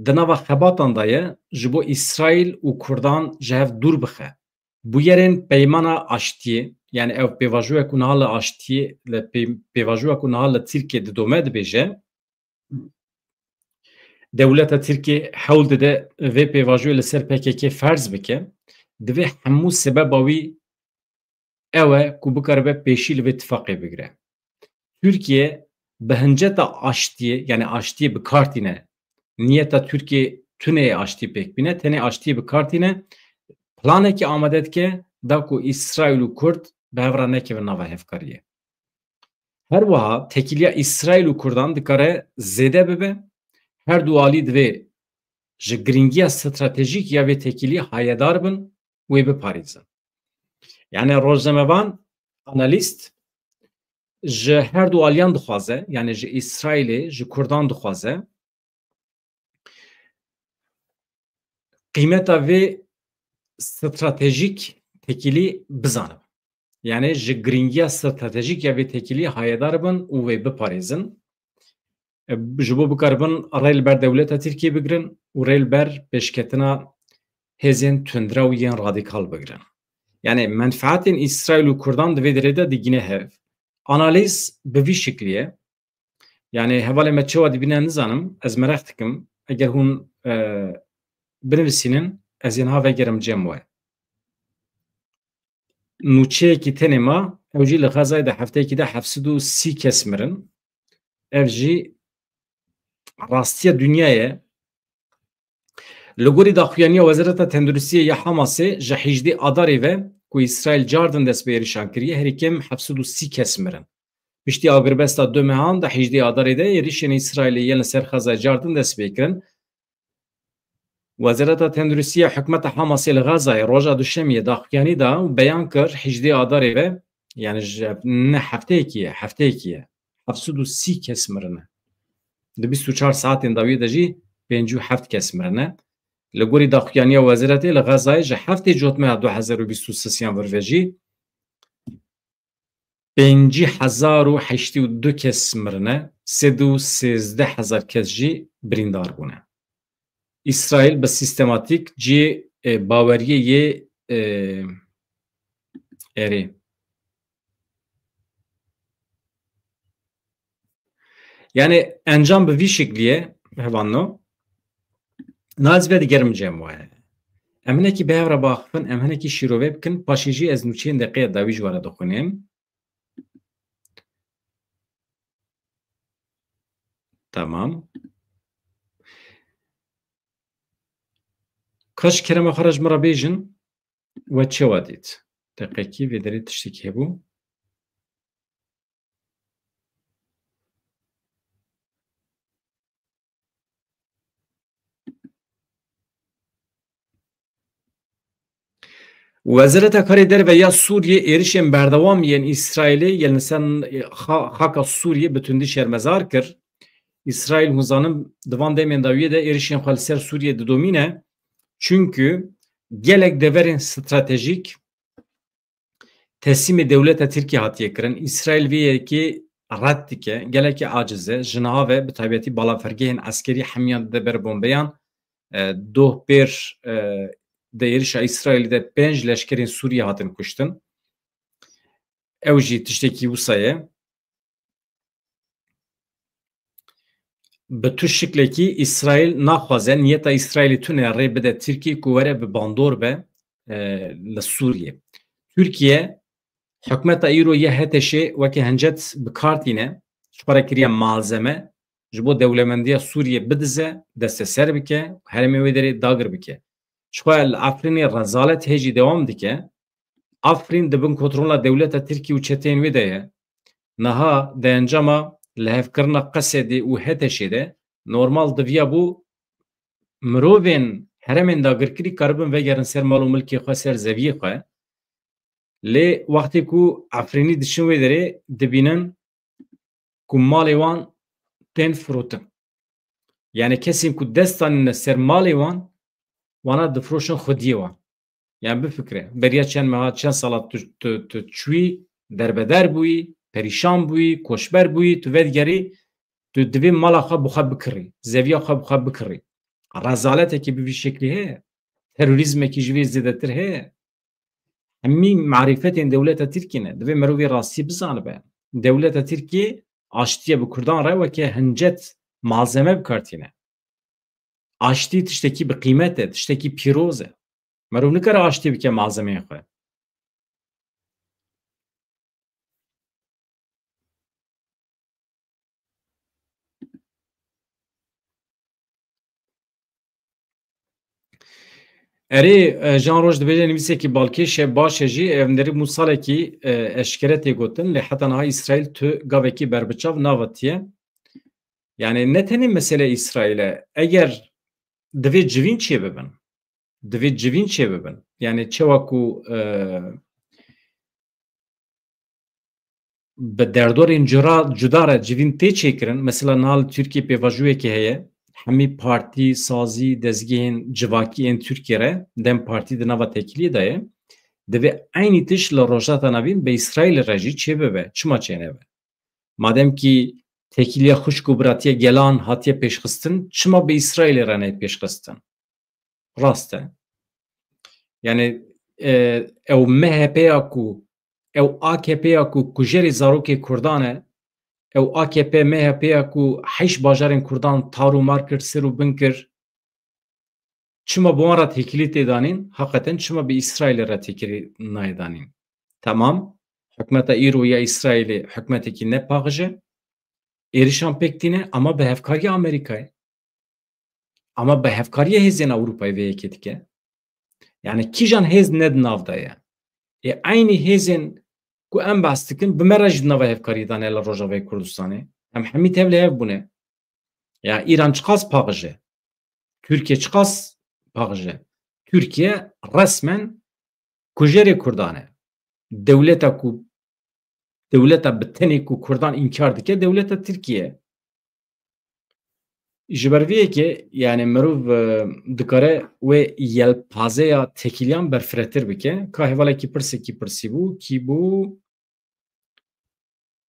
di nava xebatan de ye, ji bo Îsraîl û Kurdan ji hev dûr bixe. Bûyerên peymana aştiyê, yani ev pêvajoya ku niha li aştiyê, li pê-, pêvajoya ku niha li Tirkiye didome dibêje, dewleta Tirkiye hewl dide vê pêvajoyê li ser P K K ferz bike, divê hemû sebeba wî ew e ku bikaribe pêşî li vê tifaqê bigire. Tirkiye bi hinceta aştiyê, yani aştiyê bi kar tîne, niyeta Tirkiye tune ye aştiyê pêk bîne, tenê aştiyê bi kar tîne, planekî amade dike da ku Îsraîl û Kurd bi hev re nekevin nava hevkariyê. Her wiha tekîliya Îsraîl û Kurdan dikare zêde bibe. Her du alî divê ji girîngiya stratejîk ya vê tekîlî hayedar bin û wê biparêzin. Yani rojnamevan, analîst ji her du aliyan dixwaze, yani ji Îsraîlê, ji Kurdan dixwaze, qîmeta vê stratejîk tekîlî bizanibe. Yani ji girîngiya stratejîk ya vê tekîlî hayedar bin û wê biparêzin. E, ji bo bikaribin rê li ber dewleta Tirkiyê bigirin û rê li ber pêşketina hêzên tundrew yên radîkal bigirin. Yani menfaetên Îsraîl û Kurdan di vê derê de digîne hev. Analîz bi vî şeklî ye. Yani hevalê me çawa dibîne nizanim, ez mereq dikim. Eger hûn, e, binivîsînin, ez ê niha vegerim cem we. Nûçeyekî tenê ma, ew jî li Xezayê de hefteyekî de heft sed û sî kes mirin. Ev jî rastiya dinyayê ye. Li gorî daxuyaniya Wezareta Tenduristiyê ya Hamasê, ji hejdê Adarê ve ku Îsraîl cardin dest bi êrişan kiriye, herî kêm heft sed û sî kes mirin. Piştî agirbesta du mehan di hejdê Adarê de êrişên Îsraîlê yên li ser Xezayê cardin dest pê kirin. Wezareta Tenduristiya Hikûmeta Hamasê li Xezayê roja Duşemiyê daxuyanî da û beyan kir, hejdê Adarê ve, yani ji ne hefteyekî ye, hefteyekî ye, heft sed û sî kes mirine. Di bîst û çar saetên dawiyê de jî pêncî û heft kes mirine. Li gorî daxuyaniya wezaretê li Xezayê ji heftê Cotmeha du hezar û bîst û sisiyan vir ve jî pêncî hezar û heştê û du kes mirine, sed û sêzdeh hezar kes jî birîndar bûne. Îsraîl bi sîstematîk cihê, e, baweriyê yê, e, erê. Yani encam bi vî şeklî ye, hevalno. Na ez vedigerim cem we. Em hinekî bi hev re biaxifin, em hinekî şîrove bikin, paşê jî ez nûçeyên deqeya dawî ji we re dixwînim. Tamam. Kaş kerema xwe re ji min re bêjin, we çawa dît? Deqekî vê derê tiştekî hebû. Wezareta Karê Derve ya Sûriyê êrişên berdewam yên Îsraîlê yên li ser xa-, xaka Sûriyê bi tundî şermezar kir. Îsraîl, hûn zanin, di van demên dawiyê de êrişên xwe li ser Sûriyê didomîne. Çunku gelek deverên stratejîk teslîmê dewleta Tirkiyê hatiye kirin. Îsraîl vê yekê red dike, gelekî aciz e. Ji niha ve bi taybetî balafirgehên eskerî hemiyan dide ber bombeyan. E, doh pêr, e, di êrişa Îsraîlê de pênc leşkerên Sûriyê hatin kuştin. Ew jî tiştekî wisa ye. Bi tu şiklekî Îsraîl naxwaze, niyeta Îsraîlê tune rê bide Tirkiyê ku were bi bandor be, e, li Sûriyê. Tirkiye, hikûmeta îro ya HTŞê weke hincet bi kar tîne, ji xwe re kiriye malzeme, ji bo dewlemendiya Sûriyê bidize, desteser bike, herêmê wê derê dagir bike. Ji xwe li Efrînê rezalet hê jî dewam dike. Efrîn di bin kontrola dewleta Tirkî û çeteyên wê de ye. Niha di encama lihevkirina Qesedê û HTŞê de normal diviyabû mirovên herêmên dagirkirî karibin vegerin ser mal û milkê xwe, ser zeviyê xwe. Lê wextê ku Efrînî diçin wê derê, dibînin ku malê wan tên firotin. Yani kesên ku dest danîne ser malê wan, wana difroşin xwediyê wan. Yani bifikire, beriya çend meha, çend sala tu, tu, tu çûyî, derbeder bûyî, perîşan bûyî, koçber bûyî, tu vedigerî, tu divê mala xwe bi xwe bikirî, zeviya xwe bi xwe bikirî. Rezaletekî bi vî şeklî heye. Terorîzmekî ji vê zêdetir heye. Hemî marîfetên dewleta Tirkiyê ne. Divê mirovê rastî bizanibe. Dewleta Tirkiyê aştiyê bi Kurdan re weke hincet malzeme bi kar tîne. Aştî tiştekî bi qîmet e, tiştekî pîroz e. Merov nikare aştî bike malzemeyê xwe. Erê, e, Jan Roj dibêje nivîsekî balkêş e, baş e jî, ev nêrî mû salekî, e, eşkere tê gotin, lê heta niha Îsraîl tu gavekî berbiçav navetiye. Yani ne tenê mesele Îsraîl e, eger divê civîn çêbibin, divê civîn çêbibin. Yani çawa ku, e, bi derdorên cira, cuda re civîn tê çêkirin. Mesela niha li Tirkiyê pêvajoyekê heye. Hemî partî, sazî, dezgehên civakî ên Tirkiyê re DEM Partî di nava tekiliyê de ye. Divê eynî tişt li Rojhilata Navîn bi Îsraîlê re jî çêbibe. Çima çênebe? Madem kî tekiliya xwişk û biratiya gelan hatiye pêşxistin, çima bi Îsraîlê re neyê pêşxistin? Rast e. Yani, e, ew MHP ya ku, ew AKP ya ku kujerê zarokê Kurdan e, ew AKP MHP ya ku heşt bajarên Kurdan tar û mar kir, ser û bin kir, çima bi wan re têkilî tê danîn? Heqeten çima bi Îsraîlê re têkilî nayê danîn? Temam, hikûmeta îro ya Îsraîlê hikûmetekî ne paqij e, êrişan pêk tîne, ama bi hevkariya Amerîkayê. Ama bi hevkariya hêzên Ewropayê vê yekê dike. Yani kîjan hêz ne di nav de ye? Ê eynî hêzên ku em behs dikin, bi me re jî di nava hevkariyê de ne li Rojavayê Kurdistanê. Em hemî tev li hev bûne. Ya Îran çiqas paqij e? Tirkiye çiqas paqij e? Tirkiye resmen kujerê Kurdan e. Dewleta ku, dewleta bi tenê ku Kurdan înkar dike, dewleta Tirkiye. Ji ber vê yekê, yani mirov, e, dikare wê yelpazeya têkiliyan berfiretir bike. Ka hevalekî pirsekî pirsî bû, kî bû?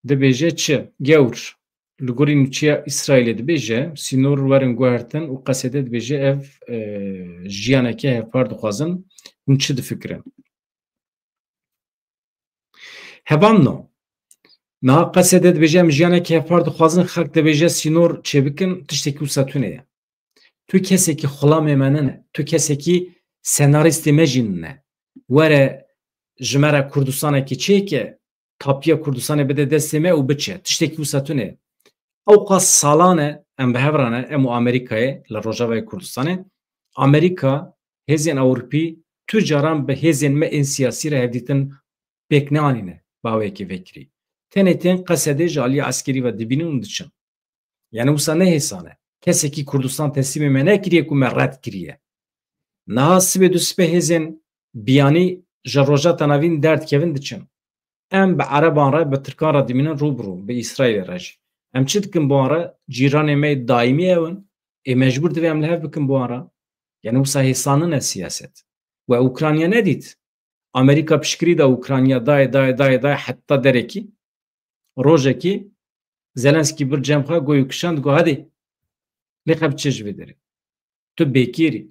Dibêje çi? Gewr, li gorî nûçeya Îsraîlê dibêje, sînor werin guhertin û Qesedê dibêje ev, e, jiyaneke hevpar dixwazin. Hûn çi difikirin? Hevalno, niha Qesedê dibêje em jiyaneke hevpar dixwazin, xelk dibêje sînor çêbikin, tiştekî wisa tune ye. Tu kesekî xulamê me nine, tu kesekî senarîstê me jî nine. Were ji me re Kurdistanekê çêke, tapiya Kurdistanê bide destê me û biçe. Tiştekî wisa tune. Ewqas salan e em bi hev re ne, em û Amerîkayê li Rojavayê Kurdistanê. Amerîka, hêzên Ewropî tu caran bi hêzên me ên siyasî re hevdîtin pêk neanîne, bi awayekî vekirî. Tenê tên Qesedê ji aliyê eskerî ve dibînin û diçin. Yani wisa ne hêsan e. Kesekî Kurdistan teslîmê me nekiriye ku me red kiriye. Niha sibê du sibê hêzên biyanî ji Rojhilata Navîn derdikevin diçin. Em bi Ereban re, bi Tirkan re dimînin rû bi rû, bi Îsraîlê re jî. Em çi dikin bi wan re? Cîranê me yê daîmî ew in. Ê mecbûr divê em li hev bikin bi wan re. Yani wisa hêsan nine siyaset. We Ukrayna nedît. Amerîka piştgirî da Ukrayna, dayê, dayê, dayê, dayê heta derekî. Rojekî Zelenskî bir cem xwe, goyê kişand, got, "Hadi, lê xev çi ji vê derê? Tu bêkêrî.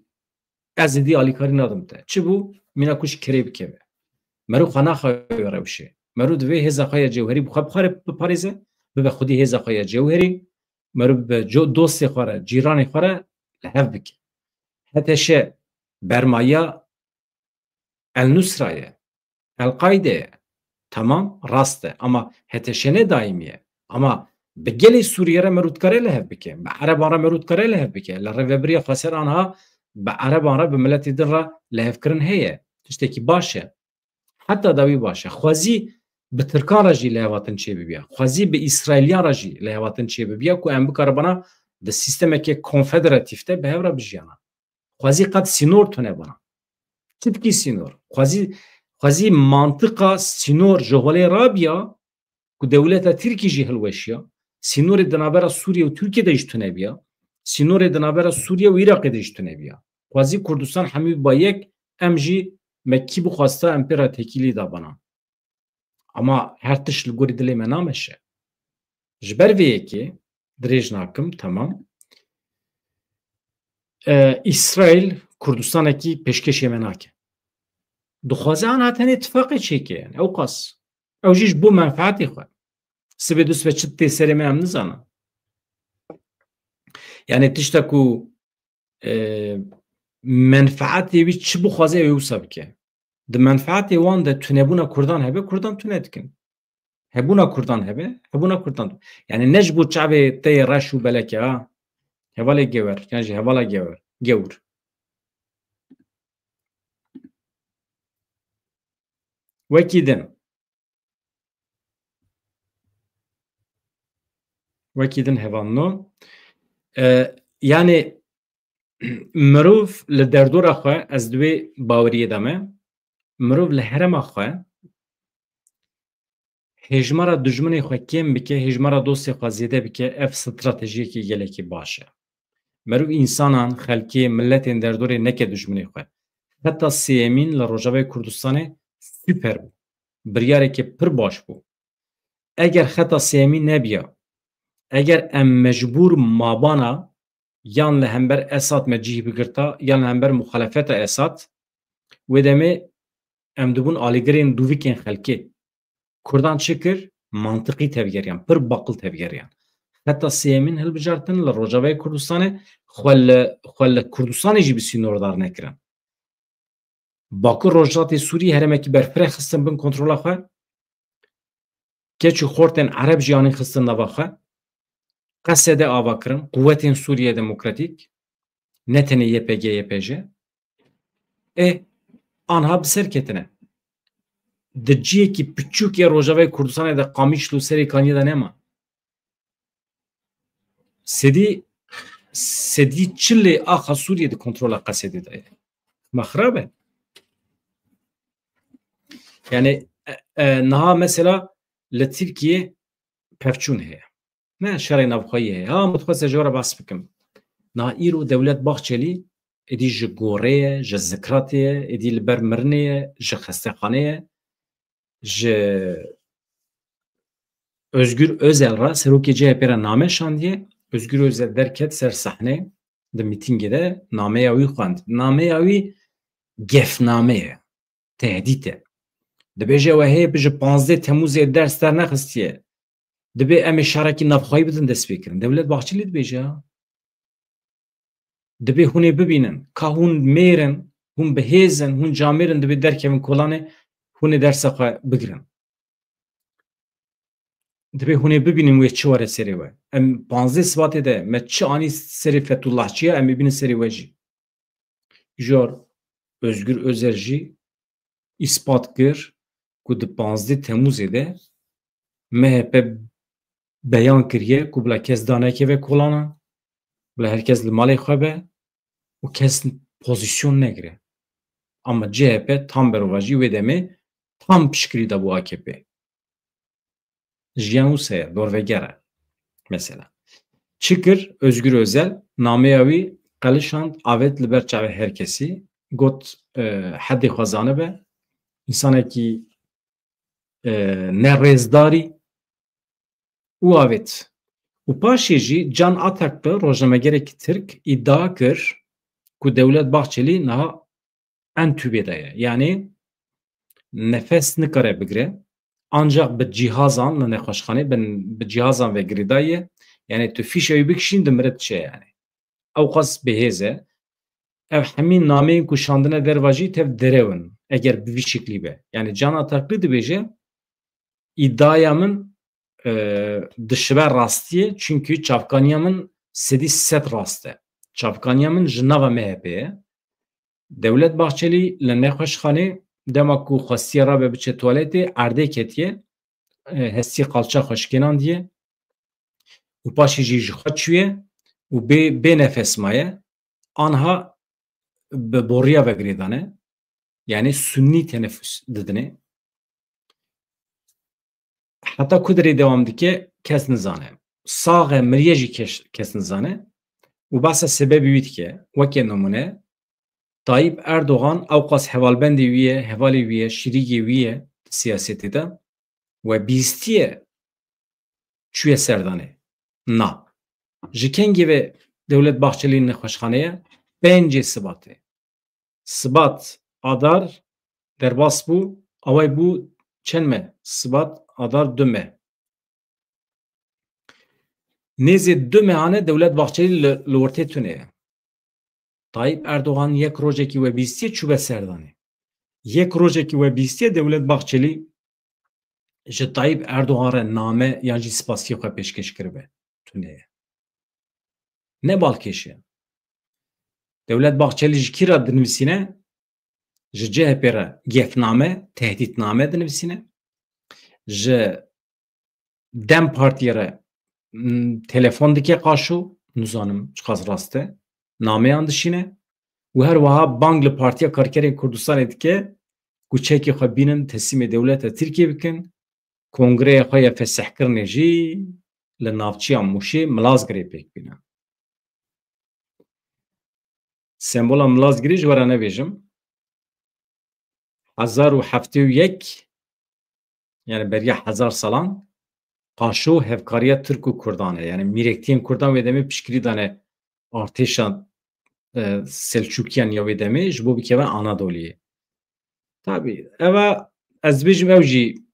Ez êdî alîkarî nadim te." Çi bû? Mîna ku ji kerê bikeve. Meriv xwe naxayo rewşê. Meriv divê hêza xwe ya cewherî bi xwe bixware, biparêze, bibe xwedî hêza xwe ya cewherî. Meriv bi co-, dostê xwe re, cîranê xwe re li hev bike. H T Ş bermaya El Nusra ye. El-Qaîde ye. Tamam, rast e. Ama H T Ş ne daîmî ye. Ama bi gelê Sûriyê re meriv dikare li hev bike. Bi Ereban re meriv dikare li hev bike. Li rêvebiriya xweser anha bi Ereban re, bi miletê din re lihevkirin heye. Tiştekî baş e. Heta dawî baş e. Xwezî bi Tirkan re jî lihevatin çêbibiya. Xwezî bi Îsraîliyan re jî lihevatin çêbibiya ku em bikaribana di sîstemeke konfederatîf de bi hev re bijiyana. Xwezî qet sînor tune bana. Çitkî sînor? Xwezî, xwezî mantiqa sînor ji holê rabiya ku dewleta Tirkî jî hilweşiya. Sînorê di navbera Sûriye û Tirkiye de jî tune biya. Sînorê di navbera Sûriye û Iraqê de jî tune biya. Xwezî Kurdistan hemî ba yek, em jî me kî bixwesta em pê re têkilî dabana. Ama her tişt li gorî dilê me nameşe. Ji ber vê yekê dirêj nakim, temam. E, Îsraîl Kurdistanekî pêşkêşê me nake. Dixwaze ana tenê tifaqê çêke, yani ew qas. Ew jî ji bo menfeetê xwe. Sibê du sibe çi tê serê me em nizanin. Yani tişta ku, e, menfeetê wî çi bixwaze ew ê wisa bike. Di menfeetê wan de tunebûna Kurdan hebe, Kurdan tune dikin. Hebûna Kurdan hebe, hebûna Kurdan. Yani ne ji bo çavê te yê reş û beleke ha. Hevalê gewer, yan jî hevala gewer, gewr. Wekî din. Wekî din hevalno. E, yani mirov li derdora xwe, ez di wê baweriyê de me, mirov li herêma xwe hêjmara dijminê xwe kêm bike, hêjmara dostê xwe zêde bike, ev stratejiyekî gelekî baş e. Meriv însanan, xelkê, miletên derdorê neke dijminê xwe. Xeta sêyemîn li Rojavayê Kurdistanê super bû. Biryareke pir baş bû. Eger xeta sêyemîn nebiya, eger em mecbûr mabana yan li hember Esad me cih bigirta, yan li hember muxalefeta Esad, wê demê em dibûn alîgirên dûvikên xelkê. Kurdan çi kir? Mantiqî tevgeriyan, pir baqil tevgeriyan. Xeta sêyemîn hilbijartin li Rojavayê Kurdistanê, xwe li, xwe li Kurdistanê jî bi sînordar nekirin. Bakur Rojhilatê Sûriyê herêmekî berfireh xistin bin kontrola xwe. Keç û xortên Ereb jî anîn xistin nava xwe. Qesede ava kirin, quwetên Sûriye Demokratîk, ne tenê Y P G, Y P J. Ê, anha bi ser ketine. Di ciyekî piçûk yê Rojavayê Kurdistanê de Qamişlo û Serê Kaniyê de nema. Sedî, sedî çilê axa Sûriyê di kontrola Qesedê de ye. Me xirab e. Yani, e, e, niha mesela li Tirkiye pevçûn heye. Ne şerê navxweyî heye. Ha, min dixwest ji we re behs bikim. Niha îro Dewlet Bahçelî êdî ji gorê ye, ji zikratê ye, êdî li ber mirinê ye, ji xestexanê ye. Ji Özgür Özel re, serokê C H P re name şandiye. Özgür Özel derket ser sehne, di mîtingê de nameya wî xwend. Nameya wî gefname ye, tehdît e. Dibêje we hê bi ji panzdeh Temûzê ders dernexistiye. Dibê em ê şerekî navxweyî bidin destpêkirin. Dewlet Bahçelî dibêje ya. Dibê hûn ê bibînin. Ka hûn mêr in, hûn bi hêz in, hûn camêr in, dibê derkevin kolanê, hûn ê dersa xwe bigirin. Dibê hûn ê bibînin wê çi were serê we. Em panzdeh Sibatê de me çi anî serê Fetullahçiya, em ê bînin serê we jî. Jor Özgür Özel jî îspat kir ku di panzdeh Temûzê de M H P beyan kiriye ku bila kes danekeve kolanan, bila her kes li malê xwe be û kes pozîsyon negire. Ama C H P tam berovajî wê demê tam piştgirî dabû A K P. Jiyan wisa ye, dorveger e. Mesela. Çi kir? Özgür Özel nameya wî qelişand, avêt li ber çavê her kesî. Got, e, hedê xwe zanibe. Însanekî, e, nerêzdarî û avêt. Û paşê jî Can Ataklı, rojnamegerekî Tirk, îdia kir ku Dewlet Bahçelî niha entûbê de ye. Yanî nefes nikare bigire. Ancak bi cihazan li nexweşxanê, bi, bi cihazan ve girêdayî ye. Yanî tu fîşa wî bikişîn, dimire diçe yanî. Ewqas bihêz e. Ev hemî nameyên ku şandine derva jî tev derew in, eger bi vî şiklî be. Yanî Can Ataklı dibêje, îdiaya min, e, dişibe rastiyê, çunkî çavkaniya min sedî sed rast e. Çavkaniya min ji nava M H P ye. Dewlet Bahçelî li nexweşxanê dema ku xwestiye rabe biçe tuwaletê, erdê ketiye, e, hestiyê qalça xwe şikênandiye û paşê jî ji xwe çûye û bê, bê nefes maye. Anha bi boriya ve girêdane. Yanî sunnî tenefus didinê. Heta ku dirê dewam dike, kes nizane. Sax e, miriye jî kes, kes nizane. Û behsa sebebê wî dike. Weke nimûne, Tayyip Erdogan ewqas hevalbendê wî ye, hevalê wî ye, şirîgê wî ye di siyasetê de. We bîstiye çûye serdanê. Na. Ji kengê ve Dewlet Bahçelî nexweşxaneye? Pêncê Sibatê. Sibat, Adar derbas bû, away bû çend me? Sibat, Adar du me. Nêzê du mehane Dewlet Bahçelî li, li ortê tune ye. Tayyip Erdogan yek rojekî we bîstiye çûbe serdanê. Yek rojekî we bîstiye Dewlet Bahçelî ji Tayyip Erdogan re name yan jî spasiyê xwe pêşkêş kiribe. Tune ye. Ne balkêş e. Dewlet Bahçelî ji kî re dinivîsîne? Ji C H P re gefname, tehdîtname dinivîsîne. Ji DEM Partiyê re, m, telefon dike qaşo, nizanim çiqas rast e, nameyan dişîne û her wiha bang li Partiya Karkerên Kurdistanê dike ku çekê xwe bînin teslîmê dewleta Tirkiyê bikin, kongreya xwe ya fesihkirinê jî li navçeya Mûşê Milazgirê pêk bîne. Sembola Milazgirê ji we re nebêjim. Hezar û heftê û yek, yani beriya hezar salan, qaşo hevkariya Tirk û Kurdan e. Yani mîrektiyên Kurdan wê demê piştgirî dane artêşa, e, Selçukiyan ya wê demê ji bo bikeve Anadoliyê. Tabî, eva ez dibêjim ew jî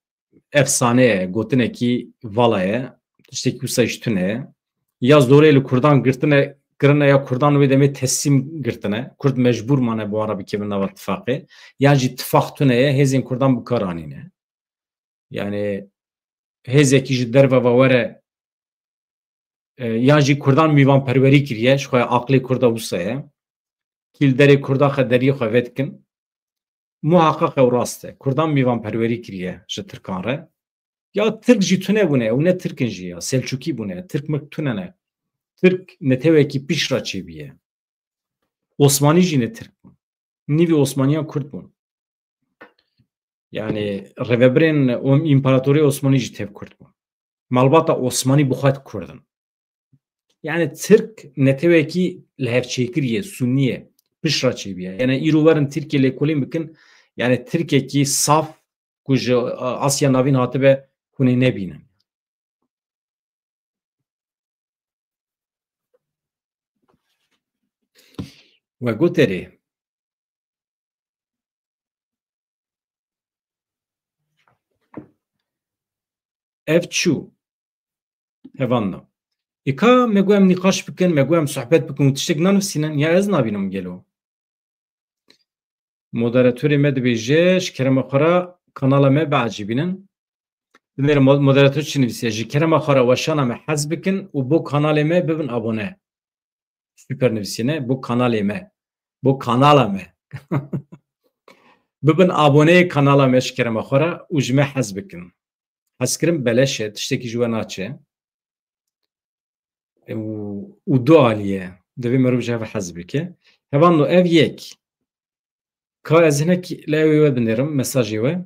efsane ye, gotinekî vala ye, tiştekî wisa jî tune ye. Ya zorê li Kurdan girtine, kirine ya Kurdan wê demê teslîm girtine. Kurd mecbûr mane bi wan re bikevin nava tifaqê. Yan jî tifaq tune ye, hêzên Kurdan bi kar anîne. Yani hêzekî ji derve ve were, e, yan jî Kurdan mîvanperwerî kiriye, ji xwe aqlê Kurda wisa ye. Kî li derê Kurda xwe deriyê xwe vedikin. Muhaqqaq ew rast e. Kurdan mîvanperwerî kiriye ji Tirkan re. Ya Tirk jî tune bûne, ew ne Tirk in jî ya. Selçukî bûne, Tirk mirk tune ne. Tirk netewekî pişt re çêbûye. Osmanî jî ne Tirk bûn. Nîvî Osmaniyan Kurd bûn. Yani rêvebirên o-, împaratorê Osmanî jî tev Kurd bûn. Malbata Osmanî bi xwe Kurd in. Yani Tirk netewekî lihevçêkirî ye, sunnî ye, pişt re çêbûye. Yani îro werin Tirkiyê lêkolîn bikin, yani Tirkekî saf ku ji, a, Asya Navîn hatibe hûn ê nebînin. We got erê. Ev çû. Hevanna. Ê ka me got em nîqaş bikin, me got em sohbet bikin û tiştek nanivîsînin, ya ez nabînim gelo. Moderatorê me dibêje, ji kerema xwe re kanala me biecibînin. Binêre mo-, moderator çi nivîsiye? Ji kerema xwe re weşana me hez bikin û bo kanalê me bibin abone. Super nivîsîne, bo kanalê me. Bo kanala me. Bibin aboneyê kanala me ji kerema xwe re û ji me hez bikin. Hezkirin beleş e, tiştekî ji we naçe. Û, û du alî ye. Divê merov ji hev hez bike. Hevalno, ev yek. Ka ez hinek li ew ê we binêrim, mesajê we.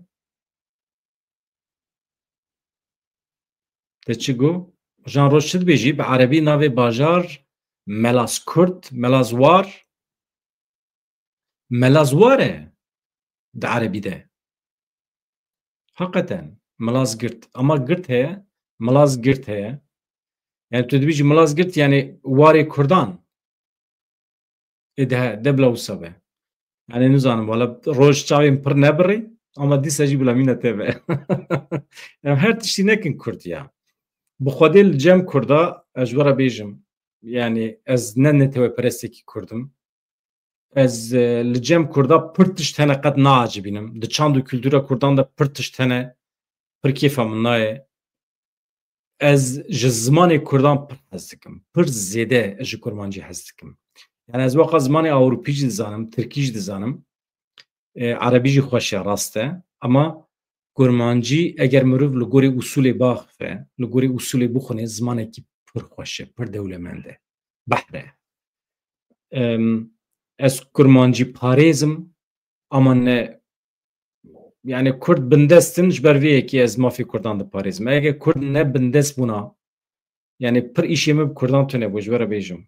Te çi got? Jan Roj çi dibêjî? Bi erebî navê bajar Melaz Kurd, Melaz War. Melaz War e di erebî de. Heqeten, Melaz Girt. Ama Girt heye, Melaz Girt heye. Yani tu dibêjî Melaz Girt, yani warê Kurdan. Ê de, de bila wisa be. Yani nizanim, wala roj çavên pir nebirî, ama dîsa jî bila mîna te be. Em her tiştî nekin Kurd ya. Bi Xwedê li cem Kurda, ez ji we re bêjim. Yani ez ne netewperestêkî Kurd im. Ez, e, li cem Kurda pir tişt hene qet naacibînim. Di çand û kultura Kurdan de pir tişt hene, pir kêfa min nayê. Ez ji zimanê Kurdan pir hez dikim. Pir zêde ez ji Kurmancî hez dikim. Yani ez weka zimanê Ewropî jî dizanim, Tirkî jî dizanim. E, Erebî jî xweş e, rast e. Ama Kurmancî eger mirov li gorî usulê biaxife, li gorî usulê bixwine, zimanekî pir xweş e, pir dewlemend e. Behr e. Em, ez Kurmancî parêz im, ama ne, yani Kurd bindest in, ji ber vê yekê ez mafê Kurdan diparêzim. Eger Kurd ne bindest bûna, yani pir îşê min bi Kurdan tune bû, ji we re bêjim.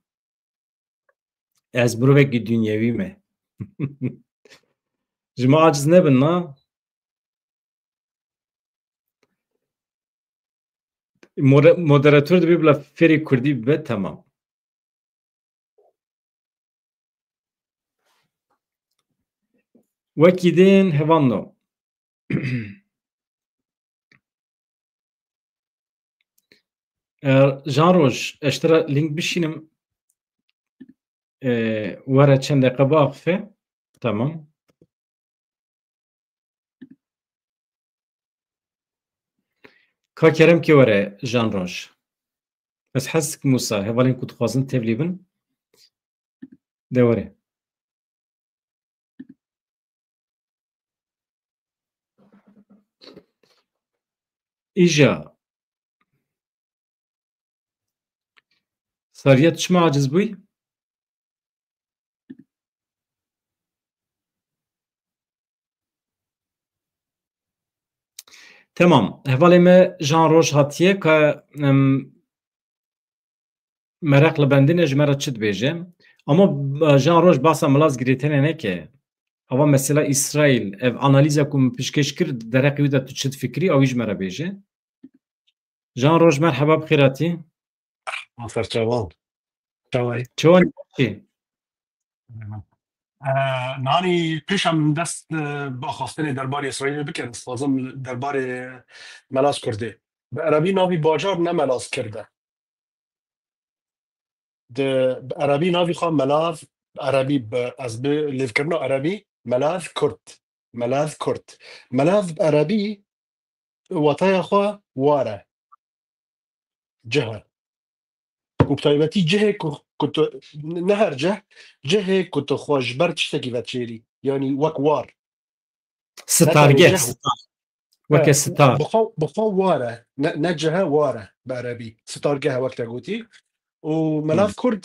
Ez mirovekî dinyewî me. Ji me aciz nebin, na? More-, moderator dibê bila fêrê Kurdî bibe, temam. Wekî din hevanno. E, Jan Roj, ez ji te re link bişînim. E, were çend deqe biaxife. Tamam. Ka kerem ke were Jan Roj. Ez hez dikim wisa, hevalên ku dixwazin tevlî bin, de were. Îja. Sariye, tu çima aciz bûyî? Temam. Hevalê me Jan Roj hatiye ka, em, mereq li bendî ne, ji me re çi dibêje? Ama, e, Jan Roj basa Milaz girêtene neke. Ava mesela Îsraîl, ev analîza ku min pişkêş kir, dereqê wî de tu çi difikirî, ew jî ji me re bêje. Jan Roj, merheba, bi xêr hatî. Ma ser çavan. Çawayî? Çawan çi? Ee, nanî pêşa min dest, e, bi axaftinê derbarê Îsraîlê bikin, ez dixwazim derbarê Melaz Kurdê. Bi erebî navî bajar ne Melaz Kird e. Di, bi erebî navî xwe Melaz, erebî bi, ez bi lêvkirina erebî Melaz Kurd. Melaz Kurd. Melaz bi erebî wataya xwe war e. Cih e. Û bi taybetî cihê ku, ku tu, ne her cih, cihê ku tu xwe ji ber tiştekî ve çêrî. Yanî wek war. Sitargeh, sitar. Weke sitar. Bi xwe, bi xwe war e. Ne, ne cih e, war e bi erebî. Sitargeh e wek te gotî. Û Melav Kurd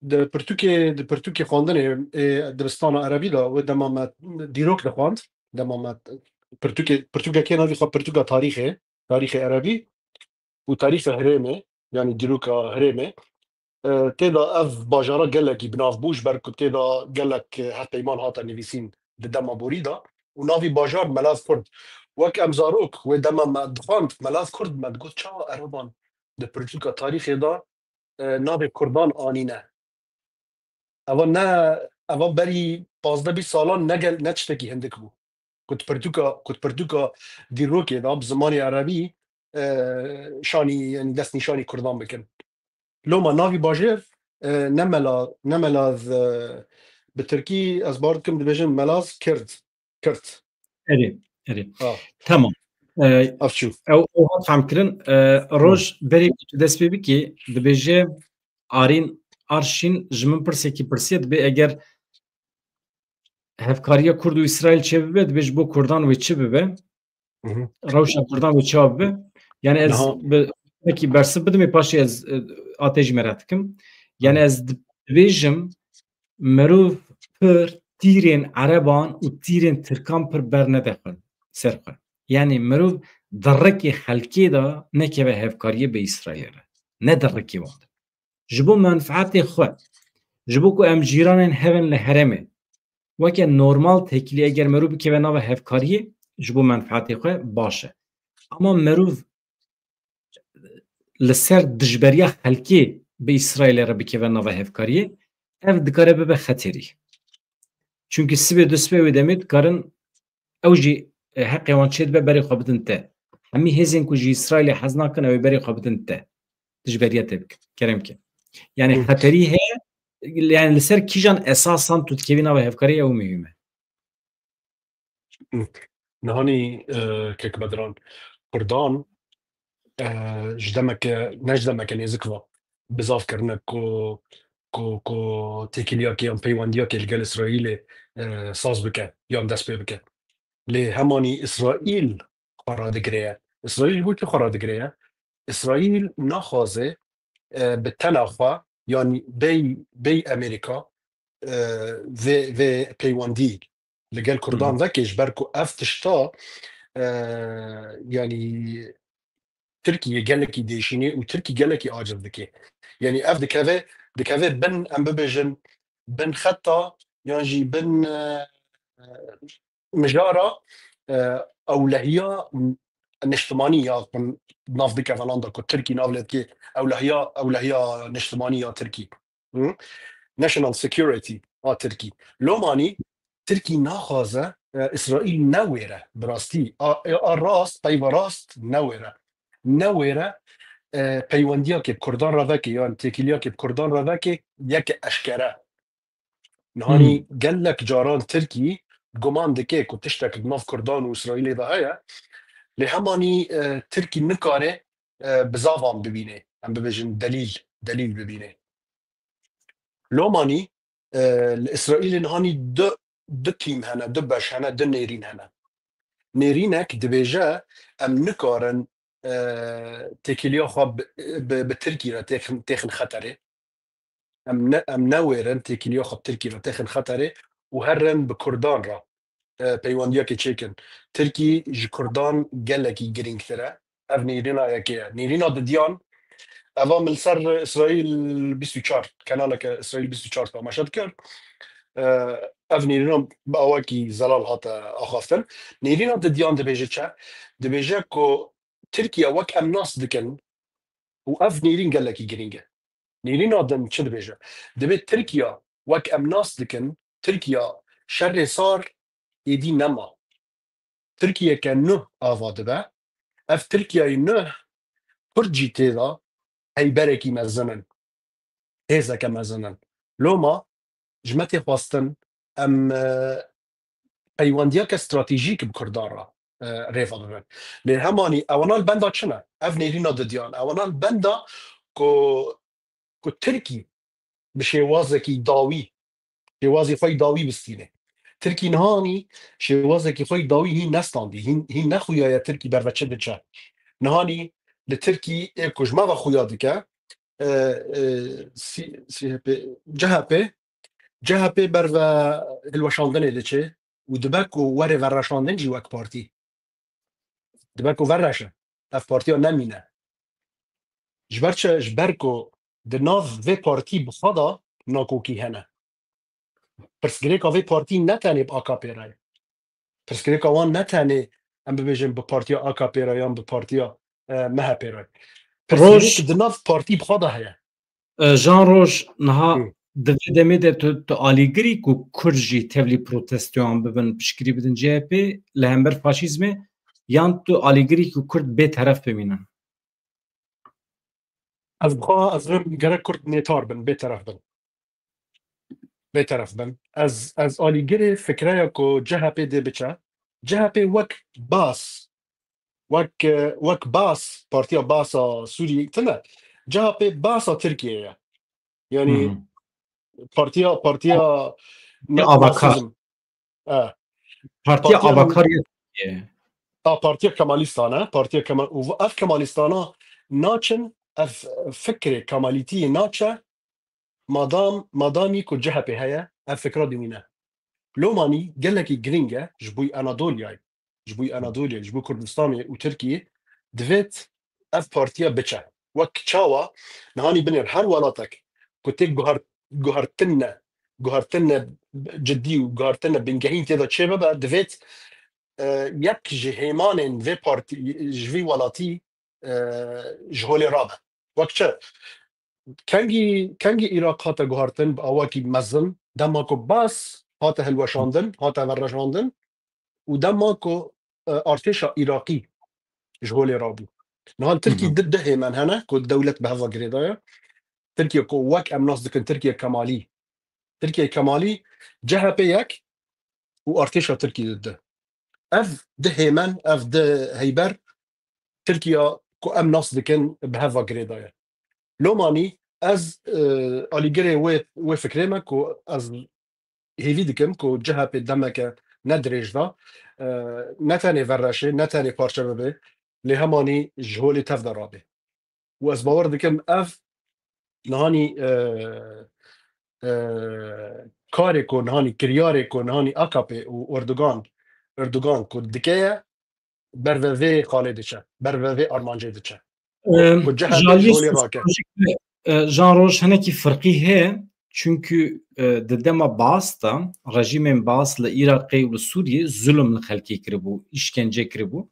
di pirtûkê, di pirtûkê xwendinê, ê, dibistana erebî de, wê dema me dîrok dixwend, dema me pirtûkê, pirtûkekê navî xwe pirtûka tarîxê, tarîxê erebî û tarîxê herêmê, yanî dîroka herêmê, e, tê de ev bajara gelekî bi nav bû, ji ber ku tê de gelek, e, hevpeyman hate nivîsîn di dema borî de û navî bajar Melav Kurd. Wek em zarok wê dema me dixwend Melav Kurd, me digot, çawa ereban di pirtûka tarîxê de, e, navê Kurdan anîne? Eva ne, eva berî pazdeh bîst salan ne gel, ne tiştekî hindik bû. Ku di pirtûka, ku di pirtûka dîrokê de bi zimanê erebî, e, şanî, yanî destnîşanî Kurdan bikin. Loma navî bajêr, e, ne Mela, ne Melaz, e, bi tirkî ez bar dikim dibêjin Melaz Kird. Kird. Erê, erê. Ha. Tamam. E, Ev çû. Ew, ew hat fehmkirin. E, Roj, berê ku tu dest pê bikî, dibêje Arîn Arşîn ji min pirsekî pirsiye, dibê eger hevkariya Kurd û Îsraîl çêbibe, dibê ji bo Kurdan wê çi bibe? Hı hı. Rewşa Kurdan wê çawa bibe? Yani ez Niha bi, wekî bersiv bidim ê paşê ez, e, atê jî merak dikim. Yani Hı. ez dibêjim, merov pir tîrên ereban û tîrên tirkan pir bernede xwe, ser xwe. Yanî mirov di rikê xelkê de nekeve hevkariyê bi Îsraîlê re. Ne di rikê wan de. Ji bo menfaetê xwe, ji bo ku em cîranên hev in li herêmê, weke normal têkilî eger mirov bikeve nava hevkariyê, ji bo menfaetê xwe baş e. Ama mirov li ser dijberiya xelkê bi Îsraîlê re bikeve nava hevkariyê, ev dikare bibe xeterî. Çimkî sibê du sibê wê demê dikarin ew jî, e, heqê wan çêdibe berê xwe bidin te. Hemî hêzên ku ji Îsraîlê hez nakin, ew ê berê xwe bidin te. Dijberiya te bikin. Kerem ke. Yanî Hı. xeterî heye, yanî li ser kîjan esasan tu dikevî nava hevkariyê ew muhîm e. Nihanî, e, kek Bedran, Kurdan, e, ji demeke, ne ji demeke nêzik ve, bizav kirine ku, ku, ku têkiliyakê yan peywendiyakê li gel Îsraîlê, e, saz bike yan dest pê bike. Lê hemanî Îsraîl xwe radigire ye. Îsraîl ji bo çi xwe radigire ye? Îsraîl naxwaze, e, bi tena xwe, yanî bêy, bêy Amerîka, e, vê, vê peywendî li gel Kurdan Hı. veke, ji ber ku ev tişta, e, yanî Tirkiyê gelekî dêşînê û Tirkî gelekî aciz dike. Yanî ev dikeve, dikeve bin, em bibêjin, bin xeta yan jî bin, e, mijara, e, ewlehiya niştimanî ya ku nav dike falan da ku Tirkî nav lê dike ewlehiya, ewlehiya niştimanî ya Tirkî. Hı? National Security a Tirkî. Lomanî Tirkî naxwaze, e, Îsraîl newêre bi rastî. A, a rast, peyva rast newêre. Newêre, e, peywendiyakê bi Kurdan re veke yan têkiliyakê bi Kurdan re veke yeke eşkere. Nihanî Hmm. gelek caran Tirkî guman dike ku tiştek di nav Kurdan û Îsraîlê de heye. Lê hemanî, e, Tirkî nikare, e, bi zavan bibîne. Em bibêjin delîl, delîl bibîne. Lomanî, e, li Îsraîlê nihanî du, du tîm hene, du beş hene, du nêrîn hene. Nêrînek dibêje, em nikarin, e, têkiliya xwe bi, bi, bi Tirkî re têxin, têxin xeterê. Em ne, em newêrin têkiliya xwe bi Tirkî re têxin xeterê û herin bi Kurdan re, e, peywendiyekê çêkin. Tirkî ji Kurdan gelekî girîngtir e. Ev nêrîna yekê ye. Nêrîna didiyan, eva min li ser Îsraîl bîst û çar, kenaleke Îsraîl bîst û çar temaşe dikir. E, ev nêrîna bi awakî zelal hate axaftin. Nêrîna didiyan dibêje çi? Dibêje ku Tirkiye wek em nas dikin û ev nêrîn gelekî girîng e. Nêrîna din çi dibêje? Dibê Tirkiye wek em nas dikin, Tirkiye şerê sar êdî nema. Tirkiyeke nuh ava dibe. Ev Tirkiyeyê nuh Kurd jî tê de heyberekî mezin in. Hêzeke mezin in. Loma ji me tê xwestin em, e, peywendiyeke stratejîk bi Kurdan re, e, rêve bibin. Lê hemanî ewana li benda çi ne? Ev nêrîna didiyan. Ewana li benda ku, ku Tirkî bi şêwazekî dawî, şêwazî xwe yî dawî bistîne. Tirkî nihanî şêwazekî xwe yî dawî hîn nestandî, hîn, hîn nexuyaye Tirkî berve çi diçe. Nihanî li Tirkî ê ku ji me ve xuya dike, e, e, C-, C H P, C H P, C H P berve hilweşandinê diçe û dibe ku were vereşandin jî wek partî. Dibe ku vereşe. Ev partiya nemîne. Ji ber çi? Ji ber ku di nav vê partî bi xwe de nakokî hene. Pirsgirêka vê partî ne tenê bi A K P re ye. Pirsgirêka wan ne tenê, em bibêjin, bi partiya A K P re yan bi partiya, e, M H P re. Roj Pirsgirêk di nav partî bi xwe de heye. E, Jan Roj, niha Hı. di vê demê de tu, tu alîgirî ku Kurd jî tevlî protestoyan bibin, piştgirî bidin C H P li hember faşîzmê, yan tu alîgirî ku Kurd bê teref bimînin? Ez bixwe, ez rêm gerek Kurd nêtar bin, bê teref bin. Bê teref bin. Ez, ez alîgirê fikreya ku C H P dê biçe. C H P wek Baas, wek, e, wek Baas, partiya Baasa Sûriyê tune. C H P Baasa Tirkiyê ye. Yanî Hmm. partiya, partiya Ya ne-, Abakar. nasizm. E. Partiya Partiya Abakar ya Tirkiyê. A, partiya Kemalîstan e. Partiya Kemal-, û ev Kemalîstana naçin, ev fikrê Kemalîtiyê naçe, madam, madamî ku C H P heye, ev fikra dimîne. Lomanî gelekî girîng e ji bo Anadolyayê, ji bo Anadolyayê, ji bo Kurdistanê û Tirkiyê divêt ev partiya biçe. Wek çawa nihanî binêr her welatek ku tê guhar-, guhartine, guhartine cidî û guhartine bingehîn tê de çêbibe, divêt, e, yek ji hêmanên vê partî, ji vî welatî, e, ji holê rabe. Wek çi? Kengî, kengî Iraq hate guhartin bi awakî mezin, dema ku Baas hate hilweşandin, hate vereşandin û dema ku, e, artêşa Iraqî ji holê rabû. Niha li Tirkî di, di hêmen hene ku dewlet bi heva girêdaye. Tirkiye ku wek em nas dikin Tirkiye Kemalî. Tirkiye Kemalî, C H P yek û artêşa Tirkî di di. Ev di hêmen, ev di heyber Tirkiya ku em nas dikin bi heva girêdaye. Lomanî ez, e, alîgirê wê, wê fikrê me ku ez hêvî dikim ku C H P demeke ne dirêj de, e, ne tenê vereşê, ne tenê parçe bibe, lê hemanî ji holê tev de rabe. Û ez bawer dikim ev nihanî, e, e, karê ku nihanî, kiryarê ku nihanî A K P û Erdogan, Erdogan ku dike ye, ber ve vê xalê diçe, ber ve vê armancê diçe. Em, Ku C H P ji holê rake. Sosyolojik ve, e, Jean Roj hinekî firqî heye. Çünkü, e, di dema Baas de, rejîmên Baas li Iraqê û li Sûriyê zulm li xelkê kiribû, îşkence kiribû.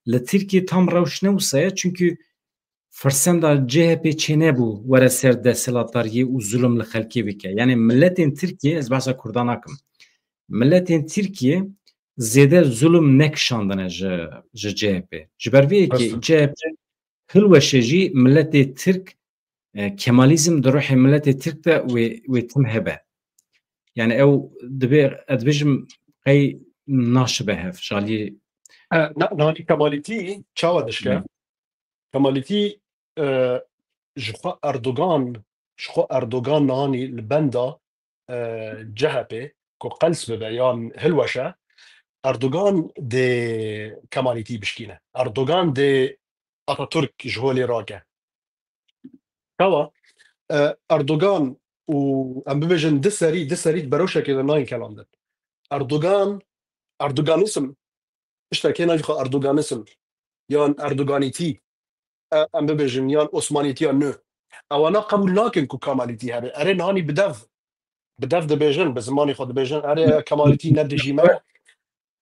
Li Tirkiyê tam rewş ne wisa ye, çünkü firsenda C H P çênebû were ser desthilatdariyê û zulm li xelkê bike. Yani milletên Tirkiyê, ez behsa Kurdan nakim, milletên Tirkiyê zêde zulm nekişandine ji, ji C H P. Ji ber vê yekê Rast e. C H P hilweşe jî milletê Tirk, e, Kemalizm di ruhê milletê Tirk de wê, wê tim hebe. Yani ew dibê, ez dibêjim qey naşibe hev, ji aliyê E, na-, nanî Kemalîtî çawa dişke? Hı. Kemalîtî, e, ji xwe Erdogan, ji xwe Erdogan nanî li benda, e, C H P ku qels bibe yan hilweşe, Erdogan dê Kemalîtî bişkîne. Erdogan dê Ataturk ji holê rake. Çawa? E, Erdogan û em bibêjin di serî, di serî di berewşekê de nayên kelandin. Erdogan, Erdoganîsm, tiştekê navî xwe Erdoganîsm, yan Erdoganîtî, e, em bibêjin, yan Osmanîtiya nû. Ewana qebûl nakin ku Kemalîtî hebe. Erê nihanî bi dev, bi dev dibêjin, bi zimanê xwe dibêjin, erê Kemalîtî ne dijî me.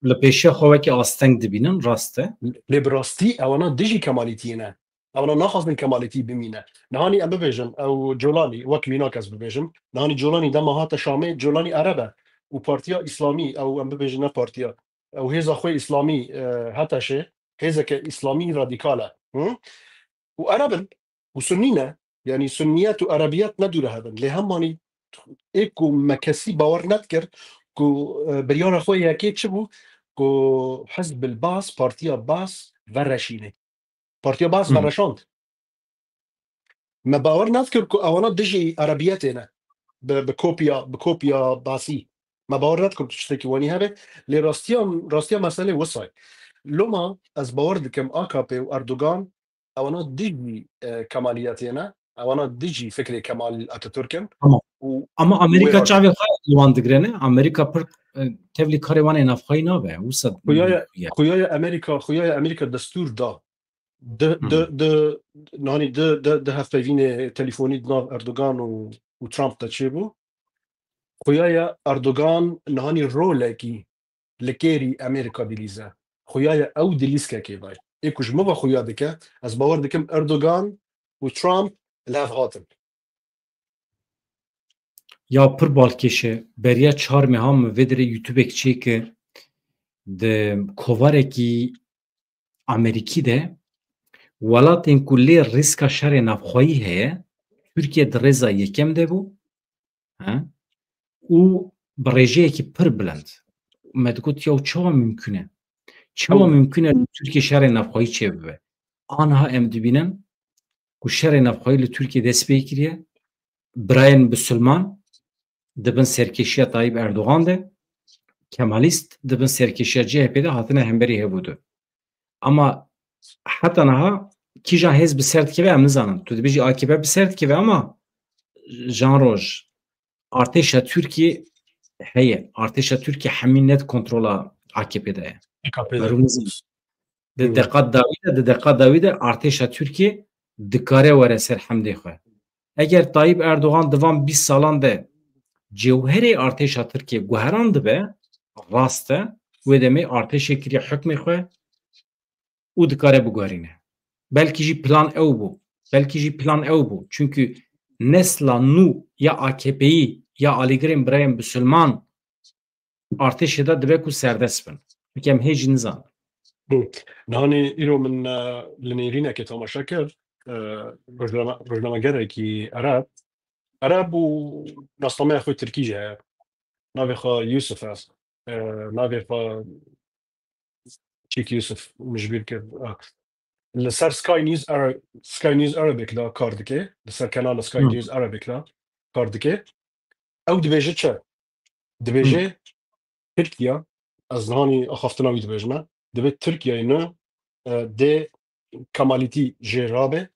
Li pêşiya xwe wekî asteng dibînin, rast e. Lê bi rastî ewana dijî Kemalîtiyê ne. Ewana naxwazin Kemalîtî bimîne. Nihanî em bibêjin, ew Colanî, wek mînak ez bibêjim, nihanî Colanî dema hate Şamê, Colanî Ereb e. Û Partiya Îslamî, ew em bibêjin ne partiya, ew hêza xwe Îslamî, e, HTŞê, hêzeke Îslamî radîkal e. Hı? Û Ereb in, û Sunnî ne. Yanî Sunniyet û Erebiyet ne dûre hev in. Lê hemanî ê ku me kesî bawer nedikir ku, e, biryara xwe yekê çi bû, ku Hizbil Baas, Partiya Baas vereşîne. Partiya Baas Hı. vereşand. Me bawer nedikir ku ewana dijî Erebiyetê ne. Bi, bi kopya, bi kopya Baasî. Me bawer nedikir tu tiştekî wenî hebe. Lê rastiya, rastiya meselê wisa ye. Loma ez bawer dikim A K P û Erdogan ewana dijî, e, Kemaliyetê ne. Ewana dijî fikrê Kemal Atatürk in. Tamam. Û Ama wê Amerîka rake. çavê xwe li wan digire ne? Amerîka pir, e, tevlî karê wan ê navxweyî nabe. Wisa Xuya ye, xuya ye Amerîka, xuya ye Amerîka destûr da. Di, Hı. di, di, nanî di, di, di hevpeyvînê telefonî di nav Erdogan û, û Trump de çêbû. Xuya ye Erdogan nihanî rolekî li kêrî Amerîka dilîze. Xuya ye ew dilîzkekê dayê. Ê ku ji min ve xuya dike, ez bawer dikim Erdogan û Trump li hev hatin. Ya pir balkêş e. Beriya çar meha min vê dirê YouTubeek çêkir. Di kovarekî Amerîkî de welatên ku lê rîska şerê navxweyî heye, Tirkiye di rêza yekem de bû, he? Û bi rêjeyekî pir bilind. Me digot, ya çawa mimkun e? Çawa Ew- mimkun e li Tirkiye şerê navxweyî çêbibe? Aniha em dibînin ku şerê navxweyî li Tirkiye dest pê kiriye. Birayên bisilman di bin serkêşiya Tayyip Erdogan de, Kemalîst di bin serkêşiya C H P de hatine hemberî hevû de. Ama heta niha kîjan hêz bi ser dikeve em nizanin. Tu dibêjî A K P bi ser dikeve ama Jean Roj, artêşa Tirkiyê heye. Artêşa Tirkiye hemî net kontrola A K P de ye. A K P de. Merû nizam. Di Hmm. deqa dawî de, di deqa dawî de artêşa Tirkiye dikare were ser hemdê xwe. Eger Tayyip Erdogan di van bîst salan de cewherê artêşa Tirkiye guherandibe, rast e, wê demê artêşê kiriye hukmê xwe û dikare biguherîne. Belkî jî plan ew bû. Belkî jî plan ew bû. Çunkî nesla nû ya A K P'yî ya alîgirên birayên bisilman artêşê de dibe ku serdest bin. Çunkî em hê jî nizanin. Hı. Nihanî îro min, e, li nêrînekê temaşe kir, e, rojname-, rojnamegerekî Ereb. Ereb û nasnameya xwe Tirkî jî heye. Navê xwe Yusuf e. E, navê xwe Çîk Yusuf, min ji bîr kir. Ah. Li ser Sky News Ara-, Sky News Arabic de kar dike. Li ser kanala Sky Hı. News Arabic de kar dike. Ew dibêje çi? Dibêje Hı. Tirkiye, ez nihanî axaftina wî dibêjime, divê Tirkiyeyê ne, e, dê Kemalîtî jê rabe,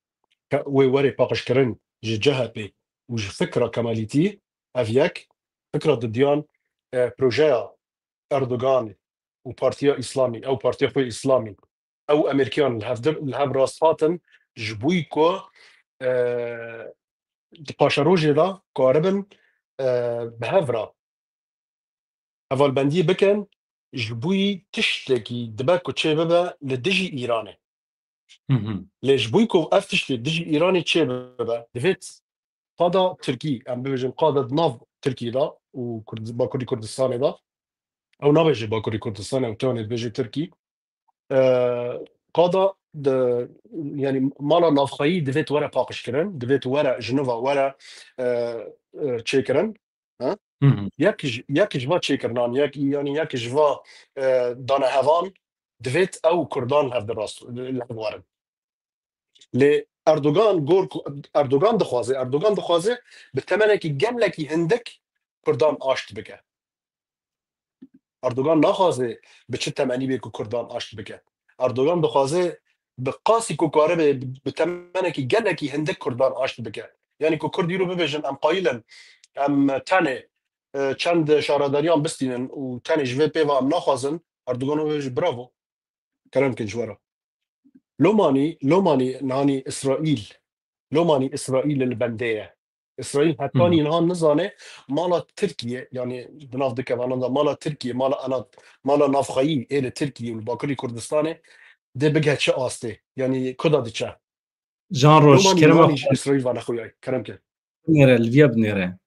ke-, wê were paqijkirin ji C H P û ji fikra Kemalîtî, ev yek, fikra didiyan, e, projeya Erdogan û Partiya Îslamî, ew partiya xwe Îslamî, ew Amerîkiyan li hev dir, li hev rast hatin, ji bo ku, e, di paşerojê de karibin, e, bi hev re hevalbendiyê bikin, ji bo tiştekî dibe ku çê bibe li dijî Îranê. Hı hı. Lê ji bo ku ev tiştê dijî Îranê çê bibe, divêt qada Tirkî, em bibêjin qada di nav Tirkî de û Kurd-, Bakurî Kurdistanê de, ew nabêje Bakurî Kurdistanê, ew tenê dibêje Tirkî. E, qada di, yanî mala navxweyî divêt were paqijkirin, divêt were ji nû ve were, e, e, çêkirin. Ha? Hı hı. Yek ji, yek ji va çêkirinan, yek, yanî yek ji va, e, danehevan divêt ew Kurdan hev dirast, li hev werin. Lê Erdogan gor ku, Erdogan dixwaze, Erdogan dixwaze bi temenekî gelekî hindik Kurdan aşt bike. Erdogan naxwaze bi çi temenî bê ku Kurdan aşt bike. Erdogan dixwaze bi qasî ku karibe bi, bi temenekî gelekî hindik Kurdan aşt bike. Yanî ku Kurd îro bibêjin, em qayîl in, em tenê, e, çend şaredariyan bistînin û tenê ji vê pêva em naxwazin, Erdogan bibêje bravo. Kerem kin ji we re. Lomanî, lomanî nanî Îsraîl. Lomanî Îsraîl li bendê ye. Îsraîl hetanî Hı. niha nizane mala Tirkiye, yanî di nav du kevanan de mala Tirkiye, mala ana-, mala navxweyî ê li Tirkiye û li Bakurî Kurdistanê dê bighe çi astê? Yanî ku da diçe? Can Roj, Lomanî kerema nihanî ji xwe. Îsraîl vane xwe yay. Kerem ke. Binêre, li viya binêre.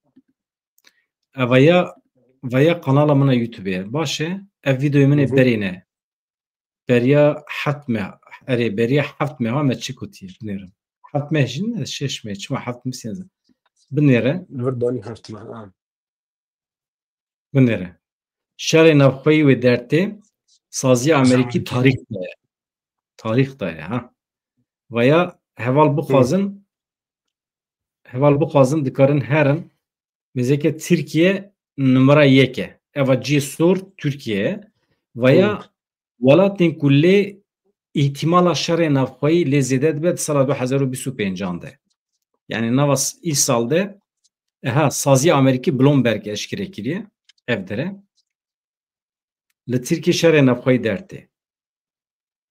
Evaya, vaya kanala min a YouTube ye. Baş e, ev videoyê min ê Hı hı. berîne. Beriya heft meh, erê, beriya heft meha me çi kutî, binêrim. Heft meh jî ne, şeş meh, çima heft meh sênze. Binêre. Li vir danî heft meh, ha. Binêre. Şerê navxweyî wê dertê, saziya Amerîkî tarîx de ye. Tarîx de ye, ha. Vaya heval Hı. bixwazin, heval bixwazin dikarin herin, mêzeke Tirkiye numara yek e. Eva cihê sor Tirkiye ye. Vaya Hı. welatên ku lê îhtimala şerê navxweyî lê zêde dibe di sala du hezar û bîst û pêncan de. Yanî nava s-, îsal de, eha, saziya Amerîkî Bloomberg eşkere kiriye ev dere. Li Tirkiye şerê navxweyî dertê.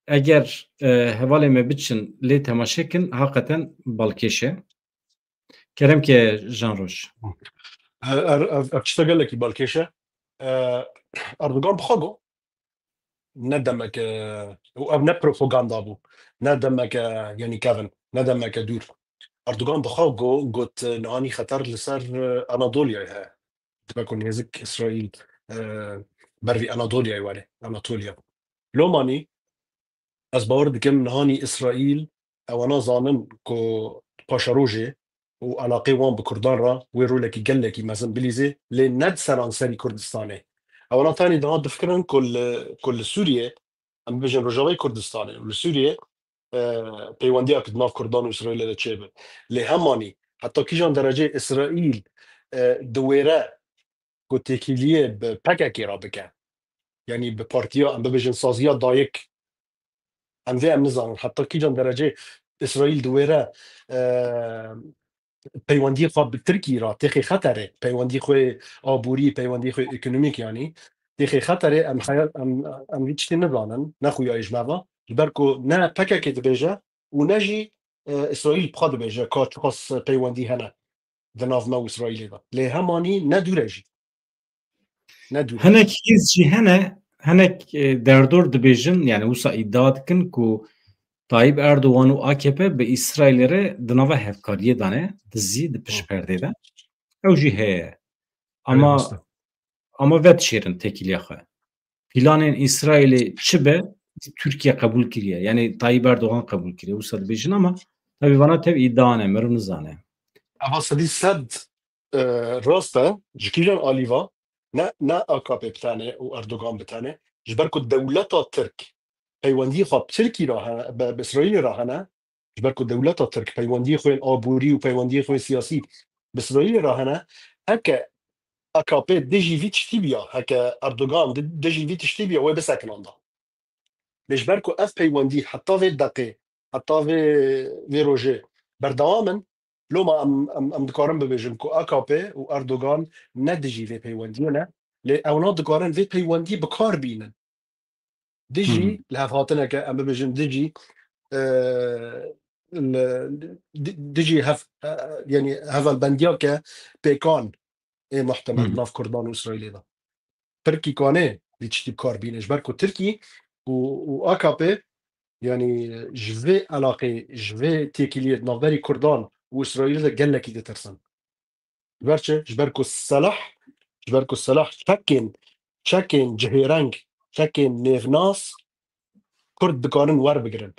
Eger, e, hevalê me biçin lê temaşe kin, haqeten balkêş e. Kerem ke Jan Roj. E, er-, ev, ev tişta gelekî balkêş e. E, Erdogan bi xwe got, ne demeke, û ev ne propaganda bû, ne demeke, yanî kevin, ne demeke dûr. Erdogan bi xwe got, got, nihanî xeter li ser, e, Anadoliyayê heye. Dibe ku nêzik Îsraîl, e, ber vî Anadoliyayê were, Anatoliya. Lomanî, ez bawer dikim nihanî Îsraîl ewana zanin ku paşerojê û eleqê wan bi Kurdan re wê rolekî gelekî mezin bilîzê, lê ne di seranserî Kurdistanê. Ewana tenê daha difikirin ku li, ku li Sûriyê, em bibêjin Rojavayê Kurdistanê û li Sûriyê, e, peywendiyek di nav Kurdan û Îsraîlê de çêbe. Lê hemanî heta kîjan derecê Îsraîl, e, diwêre ku têkiliyê bi P K K re bike. Yanî bi partiya, em bibêjin saziya dayik. Em vê em nizanin. Heta kîjan derecê Îsraîl diwêre, e, peywendiyê xwe bi Tirkî re têxê xeterê, peywendiyê xwe aborî, peywendiyê xwe ekonomîk, yanî têxê xeterê, em heya-, em, em vî tiştê nizanin, ne xuya ji me ve. Ji ber ku ne P K K dibêje û ne jî, e, Îsraîl bi xwe dibêje ka çiqas peywendî hene di nav me û Îsraîlê de. Lê hemanî ne dûr e jî. Ne dûr e. Hinek hêz jî hene, hinek, e, derdor dibêjin, yani wisa îdia dikin ku Tayyip Erdogan û A K P bi Îsraîlê re di nava hevkariyê de ne, dizî di pişt Hı. perdê de. Ew jî heye. Ama, Elbette. ama vedişêrin têkiliya xwe. Planên Îsraîlê çi be, Tirkiye qebûl kiriye. Yani Tayyip Erdogan qebûl kiriye. Wisa dibêjin ama tabii vana tev îdia ne, meriv nizane. Eva sedî sed, e, rast e, ji kîjan alî va, ne, ne A K P bi tenê û Erdogan bi tenê. Ji ber ku dewleta Tirk peywendiyê xwe bi Tirkî re hene, bi, bi Îsraîlê re hene, ji ber ku dewleta Tirk peywendiyê xwe yên aborî û peywendiyê xwe yên siyasî bi Îsraîlê re hene, heke A K P dijî vî tiştî biya, heke Erdogan di-, dijî vî tiştî biya, wê bisekinanda. Lê ji ber ku ev peywendî heta vê deqê, heta vê, vê rojê berdewam in, loma em, em, em dikarin bibêjin ku A K P û Erdogan ne dijî vê peywendiyê ne, lê ewna dikarin vê peywendiyê bi kar bînin. Dijî Hı hı. li hevhatineke, em bibêjin, dijî, e, li, di-, dijî hev-, e, yanî hevalbendiyeke pêkan ê muhtemel Hı hı. nav Kurdan û Îsraîlê de. Tirkî kanê vî tiştî bi kar bîne. Ji ber ku Tirkî û, û A K P, yanî ji vê elaqê, ji vê têkiliyê di navberî Kurdan û Îsraîlê de gelekî ditirsin. Ji ber çi? Ji ber ku selah, ji ber ku selah çekên, çekên cihêreng, çekên nêvnas Kurd dikarin werbigirin.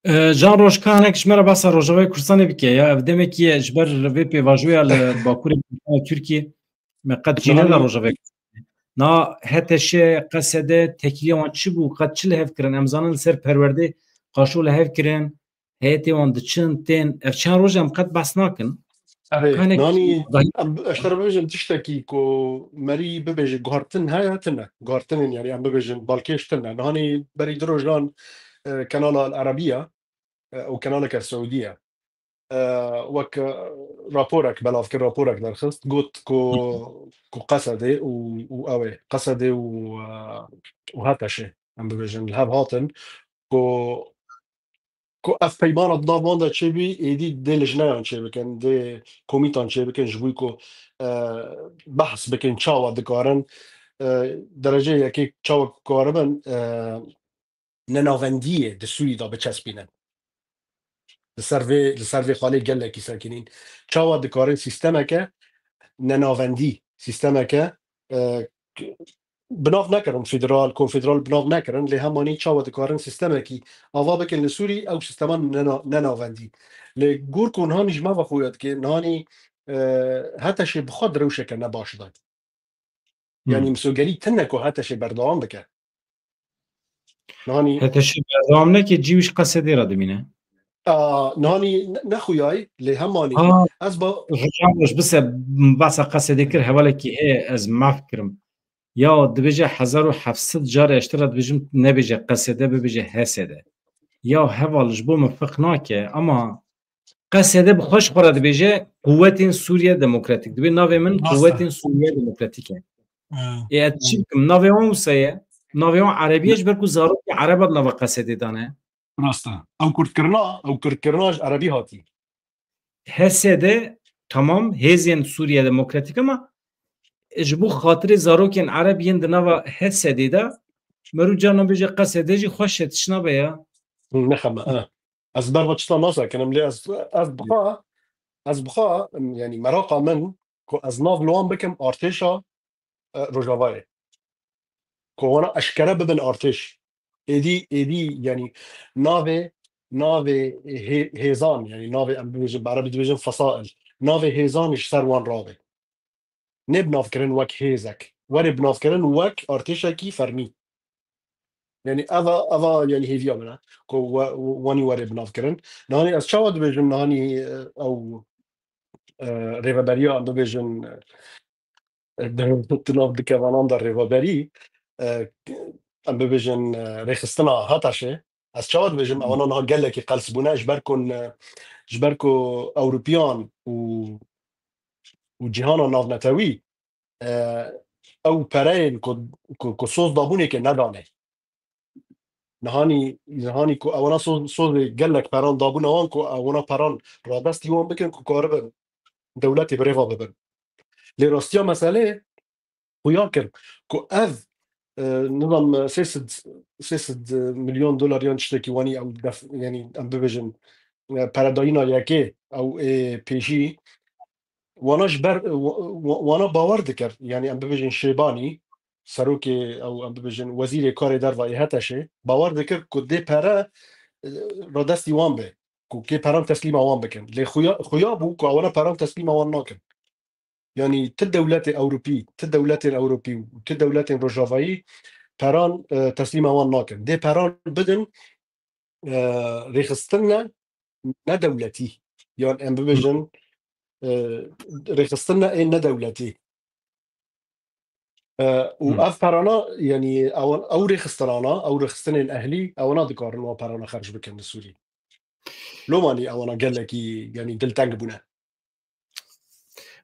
E, Can Rojkanek ji me re behsa Rojavayê Kurdistanê bike ya. Ev demekî ye ji ber vê pêvajoya li Bakurê Kurdistanê Tirkiyê me qet cî neda Rojavayê Kurdistanê. Na H T Ş, Q S D, tekiliya wan çi bû? Qet çi li hev kirin? Em zanin li ser perwerdê qaşo li hev kirin. Heyetê wan diçin, tên. Ev çend roj em qet behs nakin. Erê, Kanek nanî, dahil em, ez te re bibêjim tiştekî ku merî bibêje guhartin heye, tune. Guhartinên, yani em bibêjin balkêş tune. Nihanî berî du rojan, e, Kanala El Arabiya, e, û kanaleke Seûdî ye. E, wek, e, raporek belav kir, raporek derxist, got ku, Hı. ku Q S D û, û ew ê, Q S D û, e, û H T Ş, em bibêjin, li hev hatin ku ku ev peymana di nav wan de çêbî, êdî dê lijneyan çêbikin, dê komîtan çêbikin, ji bo ku, e, behs bikin, çawa dikarin, e, dereceyê yekê çawa karibin, e, nenavendiyê di Sûrî de biçespînin. Li ser vê, li ser vê xalê gelekî sekinîn. Çawa dikarin sîstemeke nenavendî, sîstemeke, e, bi nav nekirin federal, konfederal bi nav nekirin, lê hemanî çawa dikarin sîstemekî ava bikin li Sûrî, ew sîstema nena-, nenavendî. Lê gor ku nihanî ji me ve xuya dike, nihanî, e, H T Ş bi xwe di rewşeke ne baş de. Yanî Hmm. misogerî tune ku H T Ş berdewam bike. Nihanî H T Ş berdewam neke, cî wî ji Q S D re dimîne. A, nihanî ne, ne xuyayî, lê hemanî Ha, ez ba Rojan Roj bise, basa Q S D kir, hevalekî heye, ez maf kirim. Ya dibêje hezar û heft sed carê ez te re dibêjim, nebêje Q S D, bibêje H S D. Ya heval, ji bo min fiq nake, ama Q S D bi xwe ji xwe re dibêje Quwetên Sûriye Demokratîk. Dibê navê min Rast e. Quwetên Sûriye Demokratîk e. Ha. Ê, ez çi bikim? Navê wan wisa ye. Navê wan erebî ye, ji ber ku zarokê ereba di nava Q S D de ne. Rast e. Ew kurdkirina, ew kurdkirina ji erebî hatî. H S D, tamam, hêzên Sûriye Demokratîk, ama ji bo xatirê zarokên ereb yên di nava H S D de, merû carna bêje Q S D jî xweş e, tişt nabe ya. Nexeme, e. Ez ber xwe tişta nasekinim, lê ez, ez bi xwe, ez bi xwe, yanî meraqa min ku ez nav li wan bikim artêşa, e, Rojavayê. Ku wana eşkere bibin artêş. Êdî, êdî, yanî navê, navê hê-, hêzan, yanî navê em bibêjin, bi erebî dibêjin fesail. Navê hêzan ji ser wan rabe. Nê binavkirin wek hêzek. Were binavkirin wek artêşekî fermî. Yanî eva, eva, yanî hêviya min e. Ku we-, wanî were binavkirin. Nihanî ez çawa dibêjim, nihanî, e, ew, e, rêveberiya em bibêjin, e, di, di nav dikevanan de rêveberî, e, em bibêjin, e, rêxistina H T Şê. Ez çawa dibêjim, Hı. ewana niha gelekî qels bûne, ji ber ku, e, Ji ber ku Ewropiyan û û cîhana navnetewî, e, ew pereyên ku, ku, ku soz dabûnê ke nedane. Nihanî, nihanî ku ewana soz, sozê gelek peran dabûna wan ku ewana peran radestî wan bikin ku karibin dewletê bi rêva bibin. Lê rastiya meselê xuya kir ku ev, e, nizam sê sed, sê sed milyon dolar yan tiştekî wanî ew def, yanî em bibêjin, e, peredayîna yekê ew ê pêşî wana ji ber, wa-, wa-, wana bawer dikir. Yanî em bibêjin Şêbanî, serokê ew em bibêjin wezîrê karê derva yê HTŞê, bawer dikir ku dê pere, e, radestî wan be, ku kê peran teslîma wan bikin. Lê xuya, xuya bû ku ewana peran teslîma wan nakin. Yanî ti dewletê Ewropî, ti dewletên Ewropî û ti dewletên Rojavayî peran, e, teslîma wan nakin. Dê peran bidin, e, rêxistinê nedewletî. Yan em bibêjin, e, rêxistinê ê nedewletî. E, û Hmm. ev perana, yanî ewan, ew rêxistinana, ew rêxistinên ehlî, ewana dikarin wan perana xerc bikin li Sûrî. Lomanî ewana gelekî, yanî dilteng bûne.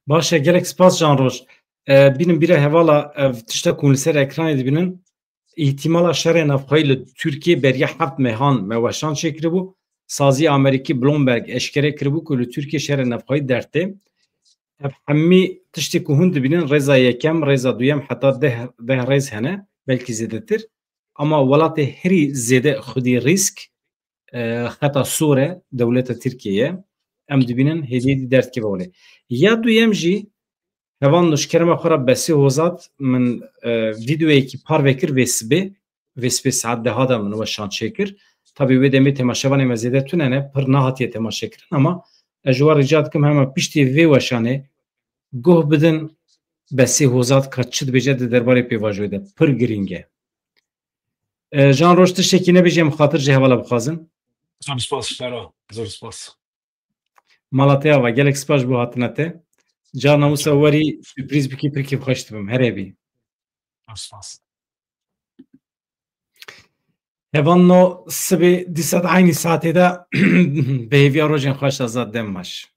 Baş e, gelek spas Can Roj. E, bînin bîra hevala ev tişta ku hûn li ser ekranê dibînin, îhtîmala şerê navxweyî li Tirkiyê beriya heft mehan me weşan çêkiribû. Sazî Amerîkî Bloomberg eşkere kiribû ku li Tirkiyê şerê navxweyî dertê. Ev hemî tiştê ku hûn dibînin rêza yekem, rêza duyem heta deh, deh rêz hene, belkî zêdetir. Ama welatê herî zêde xwedî rîsk, e, xeta sor e, dewleta Tirkiyê ye. Em dibînin hêdî hêdî derdikeve holê. Ya duyem jî, hevan nuşkerema xwe re Besî Hozat min, e, vîdeoyekî parve kir vê sibê, vê sibê saet deha de min weşan çêkir. Tabî wê demê temaşevanê me zêde tune ne, pir nehatiye temaşekirin, ama ez ji we rica dikim hema piştî vê weşanê guh bidin Besî Hozat ka çi dibêje di derbarê pêvajoyê de. Pir girîng e. E, Can Roj, tiştekî nebêje, em xatir ji hevala bixwazin. Zor spas, Şero. Zor spas. Mala te ava, gelek spas ji bo hatina te. Carna wisa werî sürprîz bikî, pir kêfxweş dibim. Here bî. Zor spas. Hevan no sibê dîsa di eynî saetê de bi hêviya rojên xweş de zat dem baş.